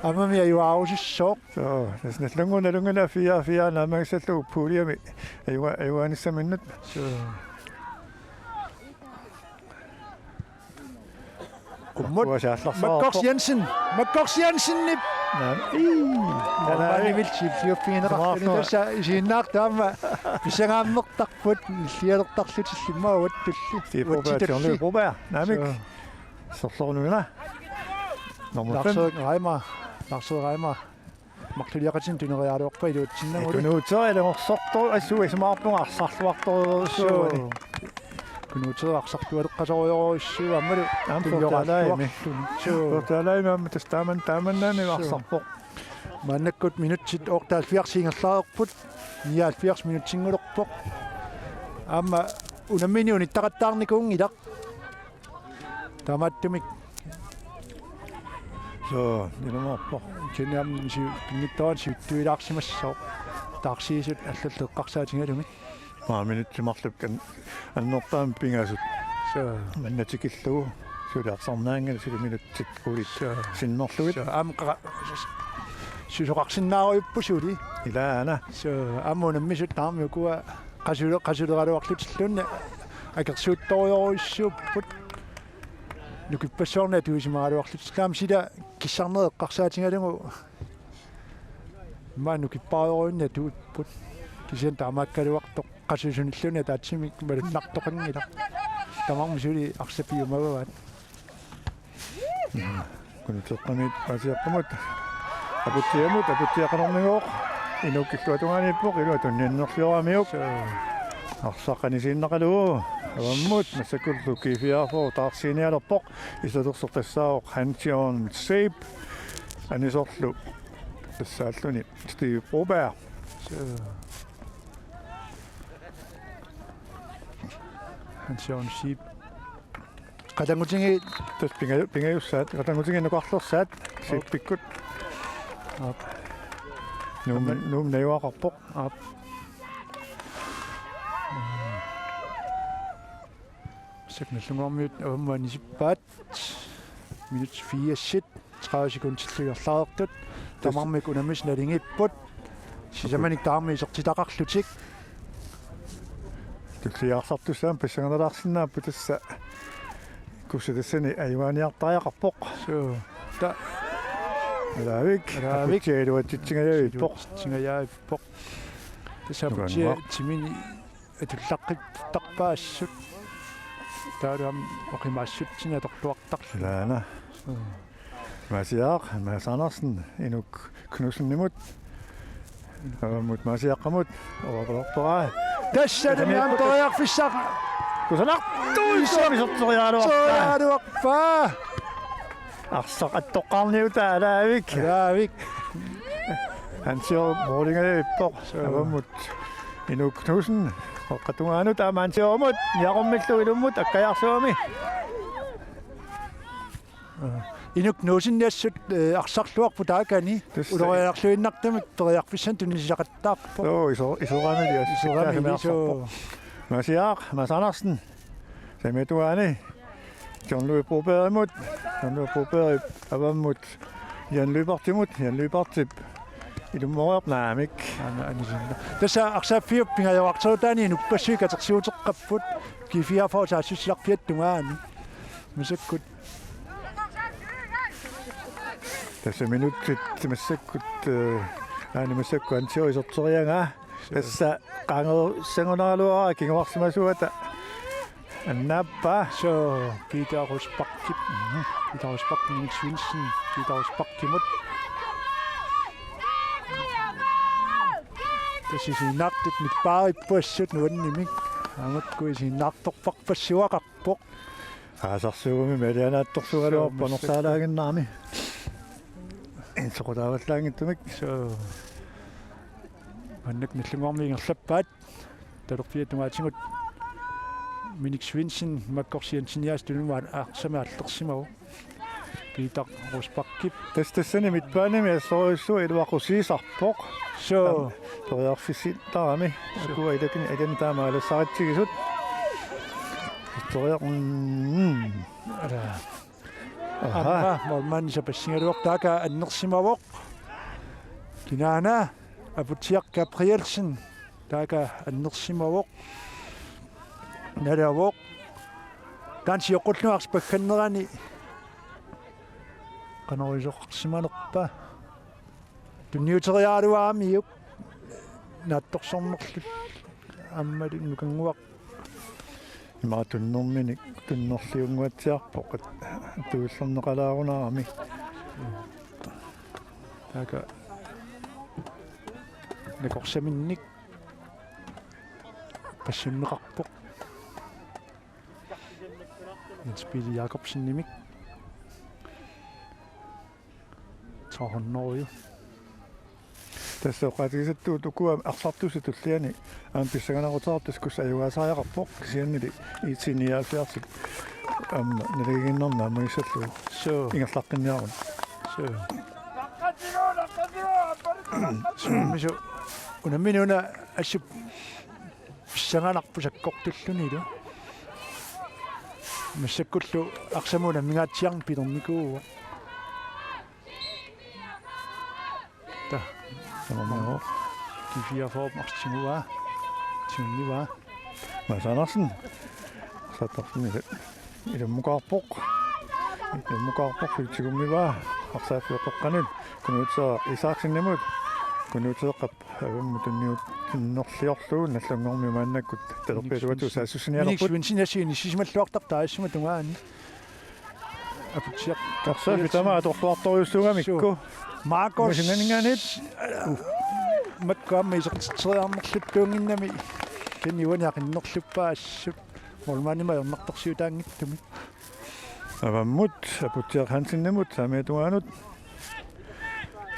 Aammami ajugaarusissooq. Joo, tassa nallunnguit nalunngilaat fire fire naammagissallugu puljemi ajuga-, ajugaanissaminnut. Soo. Qummut. Uasaallarsaarpoq. Makkors Jensen. Makkors Jensenip. Naa. Ii. Moormanimit silliuffigineqarluni. Tamaarnua. Tassa isiginnaartut aamma pissangaammertarput, nillialertarlutillu immaqa uattulli. Steve Broberg, uatsitulli. Tjarnui Broberg. Naamik. Soo. Sorlorununa. Nummer fem. Lars-Erik Reimer. Lars-Erik Reimer. Marluliaqatinik tuneriaraluarpaa iluatsinnagulu. Kunuutseri ilungersortoq assut isumaqarpunga arsarluartorujussuuvoq. Soo. Kunuutseri arsarlualeqqasorujorujussuuvoq aammalu. Aamma tulioraalluarluni. Soo. Tulioraalluarluni aamma tassa taaman-, taamannaani. Soo. Arsarpoq. Maannakkut minutsit otteoghalvfjerds ingerlareerput. Nioghalvfjerds minutsinngorpoq. Aamma unammineq unittaqattaarnikuunngilaq. Taamaattumik. Soo, ilumoorpoq. Kisianni aamma si-, pinngitsoorani sivitsuilaarsimassooq. Taarsiisut allallu eqqarsaatigalugit. Maa minutsit marluk an-, annerpaamik pingasut. Soo. Manna tikillugu. Suli arsarnaanngilaq suli minutsit qulit. Soo. Sinnerlugit. Soo, aamma qa-, susoqarsinnaarujupput suli. Ilaana. Soo, aamma unammisut tamarmik ukua qasule-, qasuleraluarlutilluunniit akersuuttorujorujussuupput. Nukippassuarnik atuisimagaluarlutillu aamma sila kissarneq eqqarsaatigalugu immaqa nukipparujorujuinnik atuipput. Kisianni taamaakkaluartoq qasusunilluunniit ataatsimik malunnartoqanngilaq. Tamarmik suli arsaq piumavaat. Kunuuteqqamit Maasiaqqamut. Aputsiamut, Aputsiaq qanormigooq. Inuk illuatungaaniippoq, ilua tunniunnerlioramiuk. Soo. Arsaq qanisiinnaqalugu. Avammut, massakkullu G fireogfyrre taarsiinialerpoq. Isertorsortassaavoq Hans Jørgen Zeeb. Anisorlu. Tassaalluni Steve Broberg. Soo. Hans Jørgen Zeeb. Qatanngutigiit. Tassa pinga-, pingajussaat, qatanngutigiit nukarlersaat, Zeebikkut. Aap. Nuum-, aamma Nuummi najugaqarpoq. Aap. Massakkut Nagdlunguarmiut avammut anisippaat. Minut firsit, tredive sekundillu ingerlareertut. Tassa. Tamarmik unammisut naligiipput. Sisamanik tamarmik isertitaqarlutik. Tulliit arsartussaammat pissanganalaarsinnaapput tassa. Kussat tassani ajugaaniartariaqarpoq. Soo. Ta-. Alaavik. Alaavik. Aputsiaq iluatsitsingajaviippoq. Iluatsitsingajaviippoq. Tassa Aputsiaq. Nukanngua. Timini atullaqqittarpaa assut. Taavalu aamma oqimaassutsineq atorluartarlugu. Ilaana. Mm. Maasiaq, Mads Andersen, Inuk Knudsenimut. Avammut Maasiaqqamut, oqaloqtoraa. Tassani aamma periarfissaq. Kusanartoq, isorteriaraluarpaa. Toriaraluarpaa. Arsaq attoqqaarniutaa Alaavik. Alaavik. Hans Jørgen mooligajaviippoq. Soo. Avammut Inuk Knudsen. Qeqqata tungaanut aamma Hans Jørgenimut. Niaqummillu ilummut akkajaarsuami. Inuk Knudsen assut, eh, arsarluarpoq taakani. Tassa. Ulorianarluinnartumik periarfissanik tunisisaqattaarpoq. Joo, iso-, isoraanili assut. Isoraanili, arsarpoq. Soo. Maasiaq, Mads Andersen. Saamiatugaani. John Louis Brobergimut. John Louis Broberg avammut Jan Lyberthimut. Jan Lyberthip Ilummoriarpoq naamik. Aana anisinna. Tassa arsaaffiup pingajuarterutaani inuppassuit katersiuteqqapput. G fireogfyrre saassussilerfiata tungaani. Masakkut. Tassa minutsit massakkut, eh, aana massakkut Antio iserteriaraa. Tassa qaangerussangunaraluaraa kinguarsimasuata. Annaappaa. Suu, Peter Rosbachip. Mhm. Peter Rosbach, Minik Svendsen. Peter Rosbachimut. Tassa isiginnaartut nippaarippoq assut nuannermik. Aamma uku isiginnaartorparpassuaqarpoq. Aasarsuugummi malianaattorsugaluarpoq. Suu, massakkut. Anorsaalaannginnami. Insoqutaavallaanngitsumik. Suu. Maannakkut Nagdlunguarmiut ingerlappaat. Talerpiata tungaatigut Minik Svendsen, Makkorsi Jenseniaasiit tunumut arsamik aallersimavoq. Peter Rosbachip. Tassa tassani midtbanemi assorujussuaq iluaqusiisarpoq. Suu. Periarfissittarami. Suu. Akua ilakini ajani taama alassaritsigisut. Periar-, mm. Ala. Aha. Aamma målmandip sapassigaluartoq taaka annersimavoq. Kinaana Aputsiaq Gabrielsen. Taaka annersimavoq. Nalavoq. Taanna sioqqullugu arsaq paggannerani. Qanoq isoqarsimanerpa. Tunniuteriaraluaramiuk. Naatsorsornerlullu. Aammali nukannguaq. Ima tunnerminik tunnerliunnguatsiarpoq. Tuullerneqalaarunarami. Taaka nakorsaminnik passunneqarpoq. Jens Peter Jakobsenimik. Tolv hundrede. Tassa oqaatigisattugut ukua arsartussat tulliani aamma pissanganaqutaartut kussa ajugaasariaqarpoq kisiannili I T nioghalvfjerds aamma naligiinnarnera aamma issallu. Suu. Ingerlaqqinniarut. Suu. Suu, misu. Unammineq una assut pissanganarpoq sakkortullunilu. Massakkullu arsamut unammingaatsiarneq pilernikuuvoq. Ta. Tamarmioq. G fireogfyrre arsaq tiguaa. Tigunnguaa. Mads Andersen. Saattarfimmi ilummukaarpoq. Ilummukaarpoq, tigummigaa. Arsaaffiup qeqqanut. Kunuutseeraq Isaaksenimut. Kunuutseeqqap avammut tunniutinnerliorlugu Nagdlunguarmiut maannakkut talerpiata tungaatigut saassussinialerput. Minik Svendsen assigiinngitsut inissisimalluartartut taassuma tungaani. Aputsiaq. Arsaq pitama atorluartorujussuugamikku. Suu. Markus. Masinaninganit. Makku aamma isertitseriarnerluttuunnginnami. Kisianni uani aqinnerluppaa assut. Målmandimut ajornartorsiutaanngitsumik. Avammut, Aputsiaq Hansenimut, saamiata tungaanut.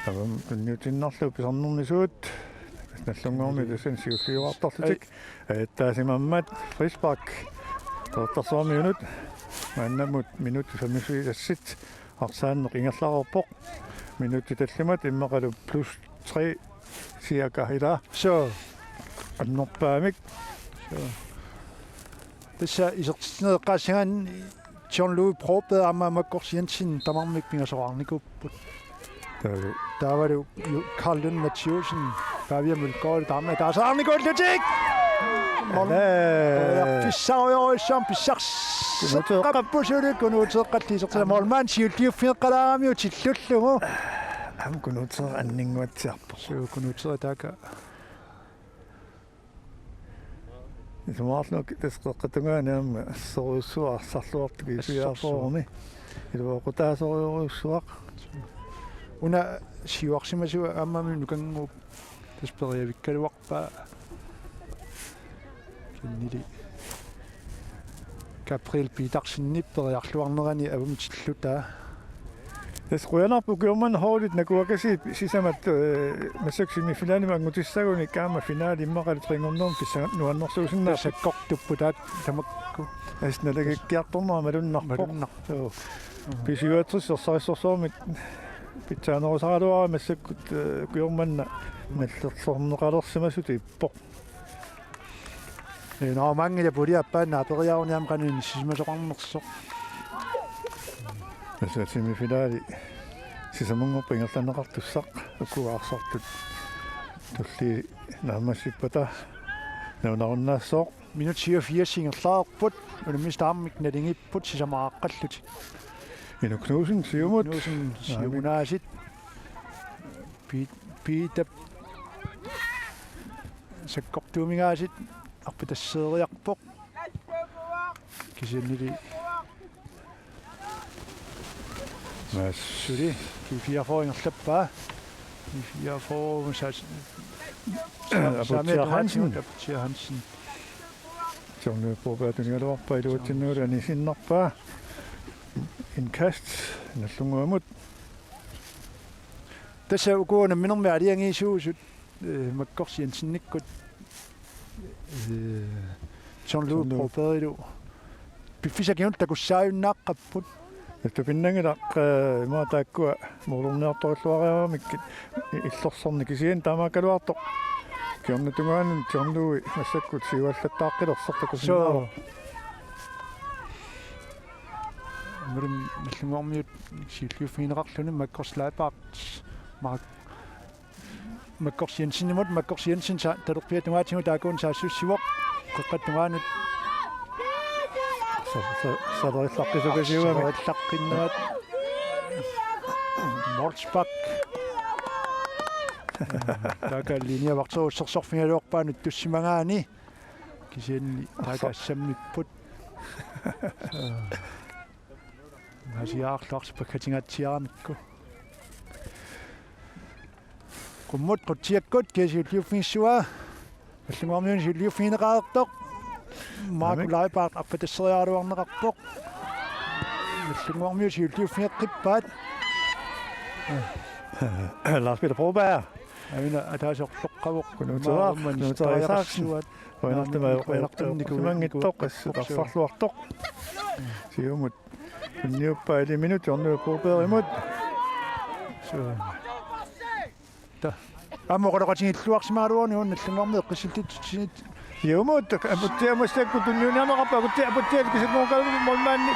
Avammut tunniutiinnarlugu pisarnermi suut. Nagdlunguarmiut tassani siulliuaartarlutik. Ajattaasimammat frispark. Qeqertarsuarmiunut. Maannamut minutsit femogfirs assit. Arsaanneq ingerlareerpoq. Minutsit tallimat immaqalu plus tre cirka ilaa. Suu. Annerpaamik. Suu. Tassa isertitsineq eqqaassagaanni John Louis Broberg aamma Makkorsi Jensen tamarmik pingasoqarnikuupput. Taavalu. Taavalu Ju-, Carl Lund Mathiussen, Pavia Mølgaard, taama taasaarnikuullutik. Mål-, Alaa. Pissarujorujussuarmik pissarseqqapput suli Kunuuteeqqalli isertitaq. Målmand siulliuffigeqqalaaramiuk tillullugu. Aamma Kunuuteeq anninnguatsiarpoq. Suu, Kunuuteeq taaka. Isumaqarlunga tassa qeqqata tungaani aamma assorujussuaq arsarluartoq. Assorsuaq. Ipiaarfoormi. Iluaqutaasorujussuaq. Una siuarsimasoq aammami nukannguup tassa periavikkaluarpaa. Kisiannili Gabriel Petersenip periarluarnerani avammut tillutaa. Tassa qujanarpoq ukiormanna holdit nakuakasiit sisamat, eh, massakkut semifinalimut angutissagunik aamma finali immaqalu trinngornermi pissanganut nuannersuusinnaapput. Sakkortupput taakku tamakku. Tassa nalagikkiartornera malunnarpoq. Malunnarpoq. Joo. Mhm. B syvogtres ersarissorsuarmik pitsaanerusaraluarami massakkut, eh, ukiormanna nallersorneqalersimasutut ippoq. Ee, naammanngilaq pulje appaannaq aperiaruni aamma qanoq inissisimasoqarnersoq. Tassa semifinali sisamanngorpat ingerlanneqartussaq. Uku arsartut tulliit naammassippata nalunarunnaassooq. Minut syvogfirs ingerlareerput, unammisut aamma naligipput sisamaaqqallutik. Inuk Knudsen siumut. Knudsen siumut. Aamma. Pi-, Piitap sakkortuumingaasit arpatasseeriarpoq. Kisiannili Mads. Suli G fireogfyrre ingerlappaa. G fireogfyrre saas-, Aputsiaq Hansen. Aputsiaq Hansen. John Løvborg tunigaluarpaa iluatsinnuulluni aniinnarpaa. Indkast Nagdlunguamut. Tassa uku unamminermi aalajangiisuusut, eh, Makkorsi Jensenikkut, eh, John Lou John Lou. Brobergilu piffissaq kingulleq takussaajunnaaqqapput. Tupinnanngilaq, eh, ima taakkua moorlorniartorilluariaramikkit i-, illorsorneq kisianni taamaakkaluartoq. Kingornatungaanut John Louis massakkut siuallattaaqqilersoq takusinnaasoq. Soo. Aammalu Nagdlunguarmiut siulliuffigineqarluni Makkorsi Leibhardt Mark Makkorsi Jensenimut, Makkorsi Jensen sa-, talerpiata tungaatigut taakkuuneq saassussivoq. Qeqqata tungaanut. Sa-, sa-, salerillaqqisukasiugami. Salerillaqqinnaat. Molsbak. Taakku linjevagterussersorfigaluarpaat nuttussimagaanni. Kisianni taakku assammipput. Masiaarluarsi pakkatingaatsiaramikku. Qummut Qutsiakkut kia siulliuffigissavaa. Nagdlunguarmiunit siulliuffigineqareersoq. Marco Aamik. Leibhardt arpatasseriaraluarneqarpoq. Nagdlunguarmiut siulliuffigeqqippaat. Lars Peter Broberg. Aana ataaseq orloqqavoq. Kunuutera, Maarumman Kunuutera Isaksen. Støjrassuat. Qujanartumik Naamik, qujanartumik, qujanartumik, Niku-, manngittoq, Niku-, qas-, qassarluartoq. Siumut. Tunniuppaa iliminut, John Brobergimut. Suu. Ta. Aamma oqaloqatigilluarsimagaluaruni uunga Nagdlunguarmiut eqqissillutik. Siumut, Aputsiaq massakkut tunniunniarneqarpoq, Aputsiaq, Aputsiaq, kisianni målmandi.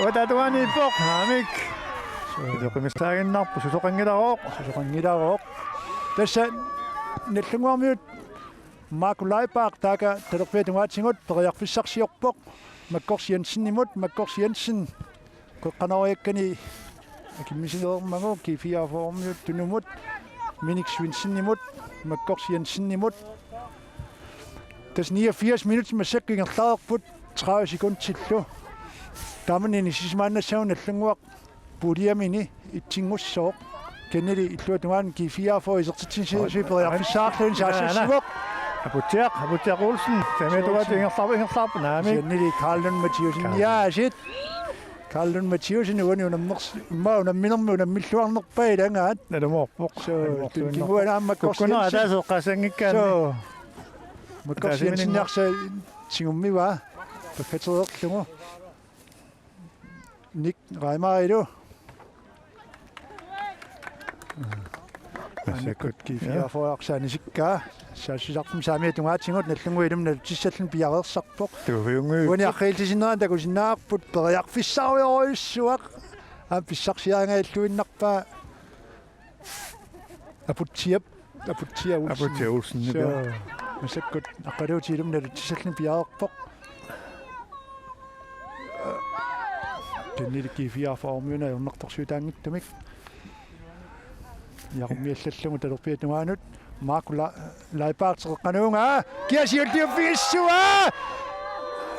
Uataatugaaniippoq, Aamik. Suu. Isoqimissaaginnarpoq, susoqanngilarooq. Susoqanngilarooq. Tassa Nagdlunguarmiut Marco Leibhardt taakku talerpiata tungaatigut periarfissarsiorpoq Makkorsi Jensenimut, Makkorsi Jensen qeqqanoriakkani akimmisileermagu G fireogfyrremiut tunumut, Minik Svensenimut, Makkorsi Jensenimut. Tassa niogfirs minutsit massakkut ingerlareerput, tredive sekundillu. Taamani inissisimaannassaaq Nagdlunguaq puljemini itsinngussaaq. Kisiannili illuata tungaanut G fireogfyrre isertitsinissaanut periarfissaqarluni saassussivoq. Aputsiaq, Aputsiaq Olsen. Saamiata tungaatigut ingerlaarpoq, ingerlaarpoq, Naamik. Kisiannili Karl Lund Mathiussen. Karl. Jaasit. Karl Lund Mathiussen uani unammers-, immaqa unamminermi unammilluarnerpaa ilagaat. Nalumoorpoq. Suu, nalumoorpoq. Tun kinguaana aamma Makkorsi Jensen. Kukkuneq ataaseq eqqaassanngikkaanni. Suu. Makkorsi Jensen arsa tigummivaa. Pakkatereerlugu. Nick Reimarilu. Massakkut. Annikkut G fireogfyrre arsaanisikkaa. Saassussisartumi saamiata tungaatigut Nagdlunguit ilummut nalutsissalluni piareersarpoq. Tuuviunngui. Uani aqqillisinnerani takusinnaavarput periarfissarujorujussuaq. Aamma pissarsiarigaluinnarpaa Aputsiap, Aputsiaq Olsen. Aputsiaq Olsen, suu, ja. Massakkut aqqaluutit ilummut nalutsissalluni piareerpoq. Kisiannili G fireogfyrremiuna ajornartorsiutaanngitsumik. Jarummiallallugu talerpiata tungaanut. Marco La-, Leibhardt qeqqanuungaa. Kia siulliuffigissavaa!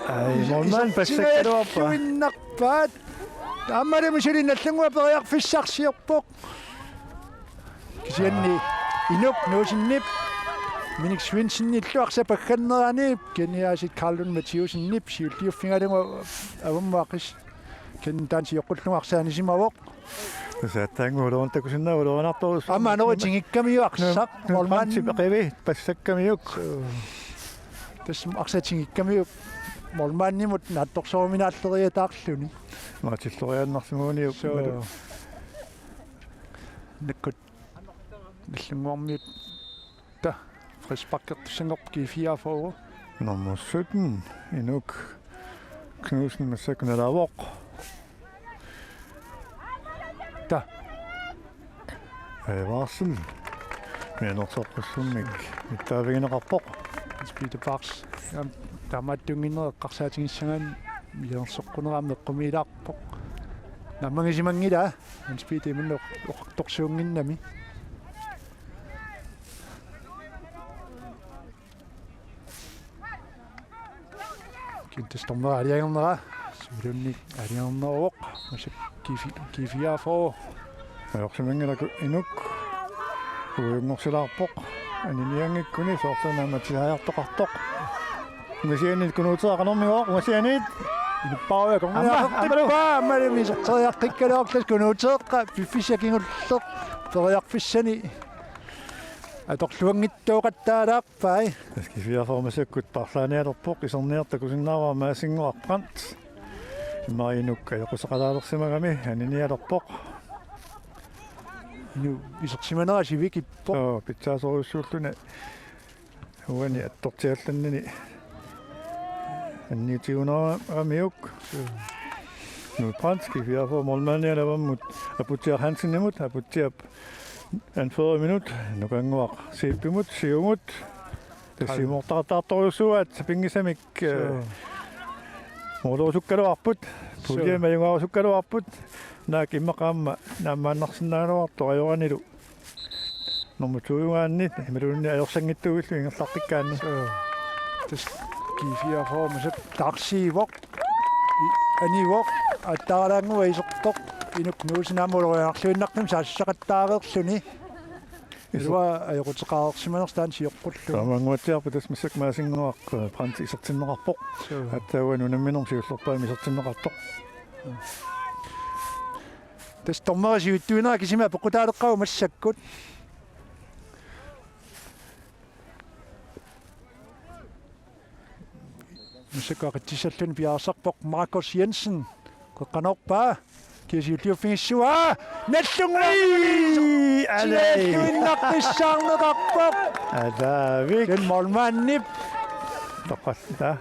Ai, målmand passakkaluarpaa. Isertigalluinnarpaat. Aammalumi suli Nagdlunguaq periarfissarsiorpoq. Kisianni Inuk Knudsenip, Minik Svensenillu arsaq paggannerani, kisianni aasiit Karl Lund Mathiussenip siulliuffigalugu avammut aqis-, kisianni taanna sioqqullugu arsaanisimavoq. Tassa aatsaannguaq uloorn-, takusinnaavat uloornartorujussuarmik. Aamma anorit tingikkamiuk arsaq, nu-, nu-, målmand. Brandtip qivi passakkamiuk. Suu. Tassa arsaq tingikkamiuk målmandimut naatsorsoruminaalleriataarluni. Maatilloriaannarsimaguniuk. Suu. Malu. Nakkut Nagdlunguarmiut. Ta, frisparkertussanngorput G fireogfyrre. Nummer sytten, Inuk Knudsen massakkut nalaavoq. Ta. Edvardsen. Mianersoqqussummik mittaavigineqarpoq. Hans Peter Bachs. Jam, taamaattunnginneq eqqarsaatigissagaanni mianersoqqunerami eqqumiilaarpoq. Naammagisimanngilaa Hans Peter imannak oqartorsuunnginnami. Kintastormera aliangerneraa. Suulunnik aliangerneruvoq. Massakkut G fire, G fire A-fyrre. Ajorsimanngilaq Inuk. Uiunngorsilaarpoq. Aninianngikkuni soorlu aamma tiaajartoqartoq. Ungasianiit Kunuuteeq qanormigooq, ungasianiit. Inuppaaruja. Aamma, aammalu. Aammalu iserteriaqqikkaluartoq Kunuuteeq piffissaq kingulleq periarfissani atorluanngitsuuqattaalaarpai. Tassa G fire A-fyrre massakkut paarlaanialerpoq, iserniartoq takusinnaavara Maasinnguaq Brandt. Immaqa Inuk ajoquseqalaalersimagami aninialerpoq. Inuk isersimanera sivikippoq. Joo, pitsaasorujussuulluni uani attortiallannini anniutigunaramiuk. Inuk Brandt, G fire A-fyrre målmandip avammut Aputsiaq Hansenimut, Aputsiap anførerinut, Nukannguaq Zeebimut, siumut. Tassa siumortaqattaartorujussuuaat sapinngisamik, eh, suu, målerusukkaluarput, puljemi ajugaarusukkaluarput, naak immaqa aamma naammaannarsinnaagaluartoq ajoranilu nummer to-ugaanni, imaluunniit ajorsanngitsuuillu ingerlaqqikkaanni. Suu. Tassa G fire A-fyrre massakkut taarsiivoq. I-, anivoq, attaaralaannguaq isertoq, Inuk Knudsen aamma ulorianarluinnartumik saassussaqattaareerluni. Iso-, ilua ajoquteqareersimanersoq taanna sioqqullugu. Taamaannguatsiarpoq tassa massakkut Maasinnguaq, eh, Brandt isertinneqarpoq. Suu. Aatsaat uani unamminermi siullerpaamik isertinneqartoq. Tassa dommerit sivitsuinerat kisimi apeqqutaaleqqaarput massakkut. Massakkut aqitsissalluni piareersarpoq Markus Jensen. Qeqqanoorpaa. Kia siulliuffigissuaa. Nallunngorluni. Ii, alai. Siulliuinnaqqissaarneqarpoq. Ataavik. Sen målmandip. Toqqallaaq.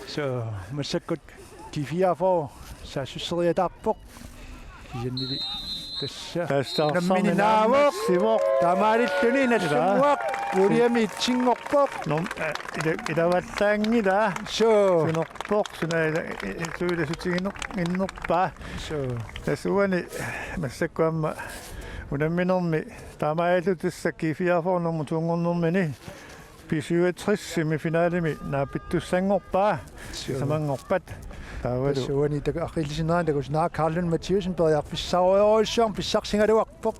Suu, massakkut G fire A-fyrre saassusseriataarpoq. Kisiannili tassa. Tassa nammineq naavoq. Sivoq. Taamaalilluni Nallunnguaq. Ila. Puljemi itsinngorpoq. Nom, eh, ila-, ilavallaanngilaq. Suu. Sunerpoq, suna ila-, i-, i-, suilasutigineq-, innerpaa. Suu. Tassa uani massakkut aamma unamminermi taamaalillutik tassa G fire A-fyrre nummer to-nngornermini B syvogtres semifinalemi naapittussanngorpaa. Suu. Sisamanngorpat. Taavalu. Tassa uani taku-, aqillisinnerani takusinnaavara Karl Lund Mathiassen periarfissarujorujussuarmik pissarsigaluarpoq.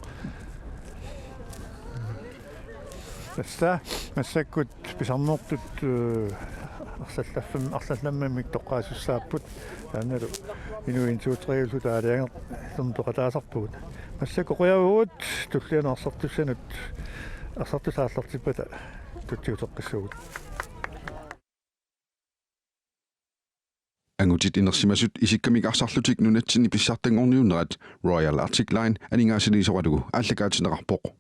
Tassa massakkut pisarnertut, eh, arsallaffim-, arsallammik toqqaasussaapput. Taannalu inuit en to tre-llu taaliangerluni peqataasarpugut. Massakkut qujavugut, tullianut arsartussanut, arsartussat aallartippata tutsiuteqqissuugut. Angutit inersimasut isikkamik arsarlutik nunatsinni pissartanngorniunnerat Royal Arctic Line aningaasaliisoralugu aallakaatinneqarpoq.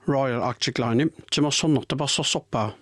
Royal Arctic Line timersorneq tapersersorpaa.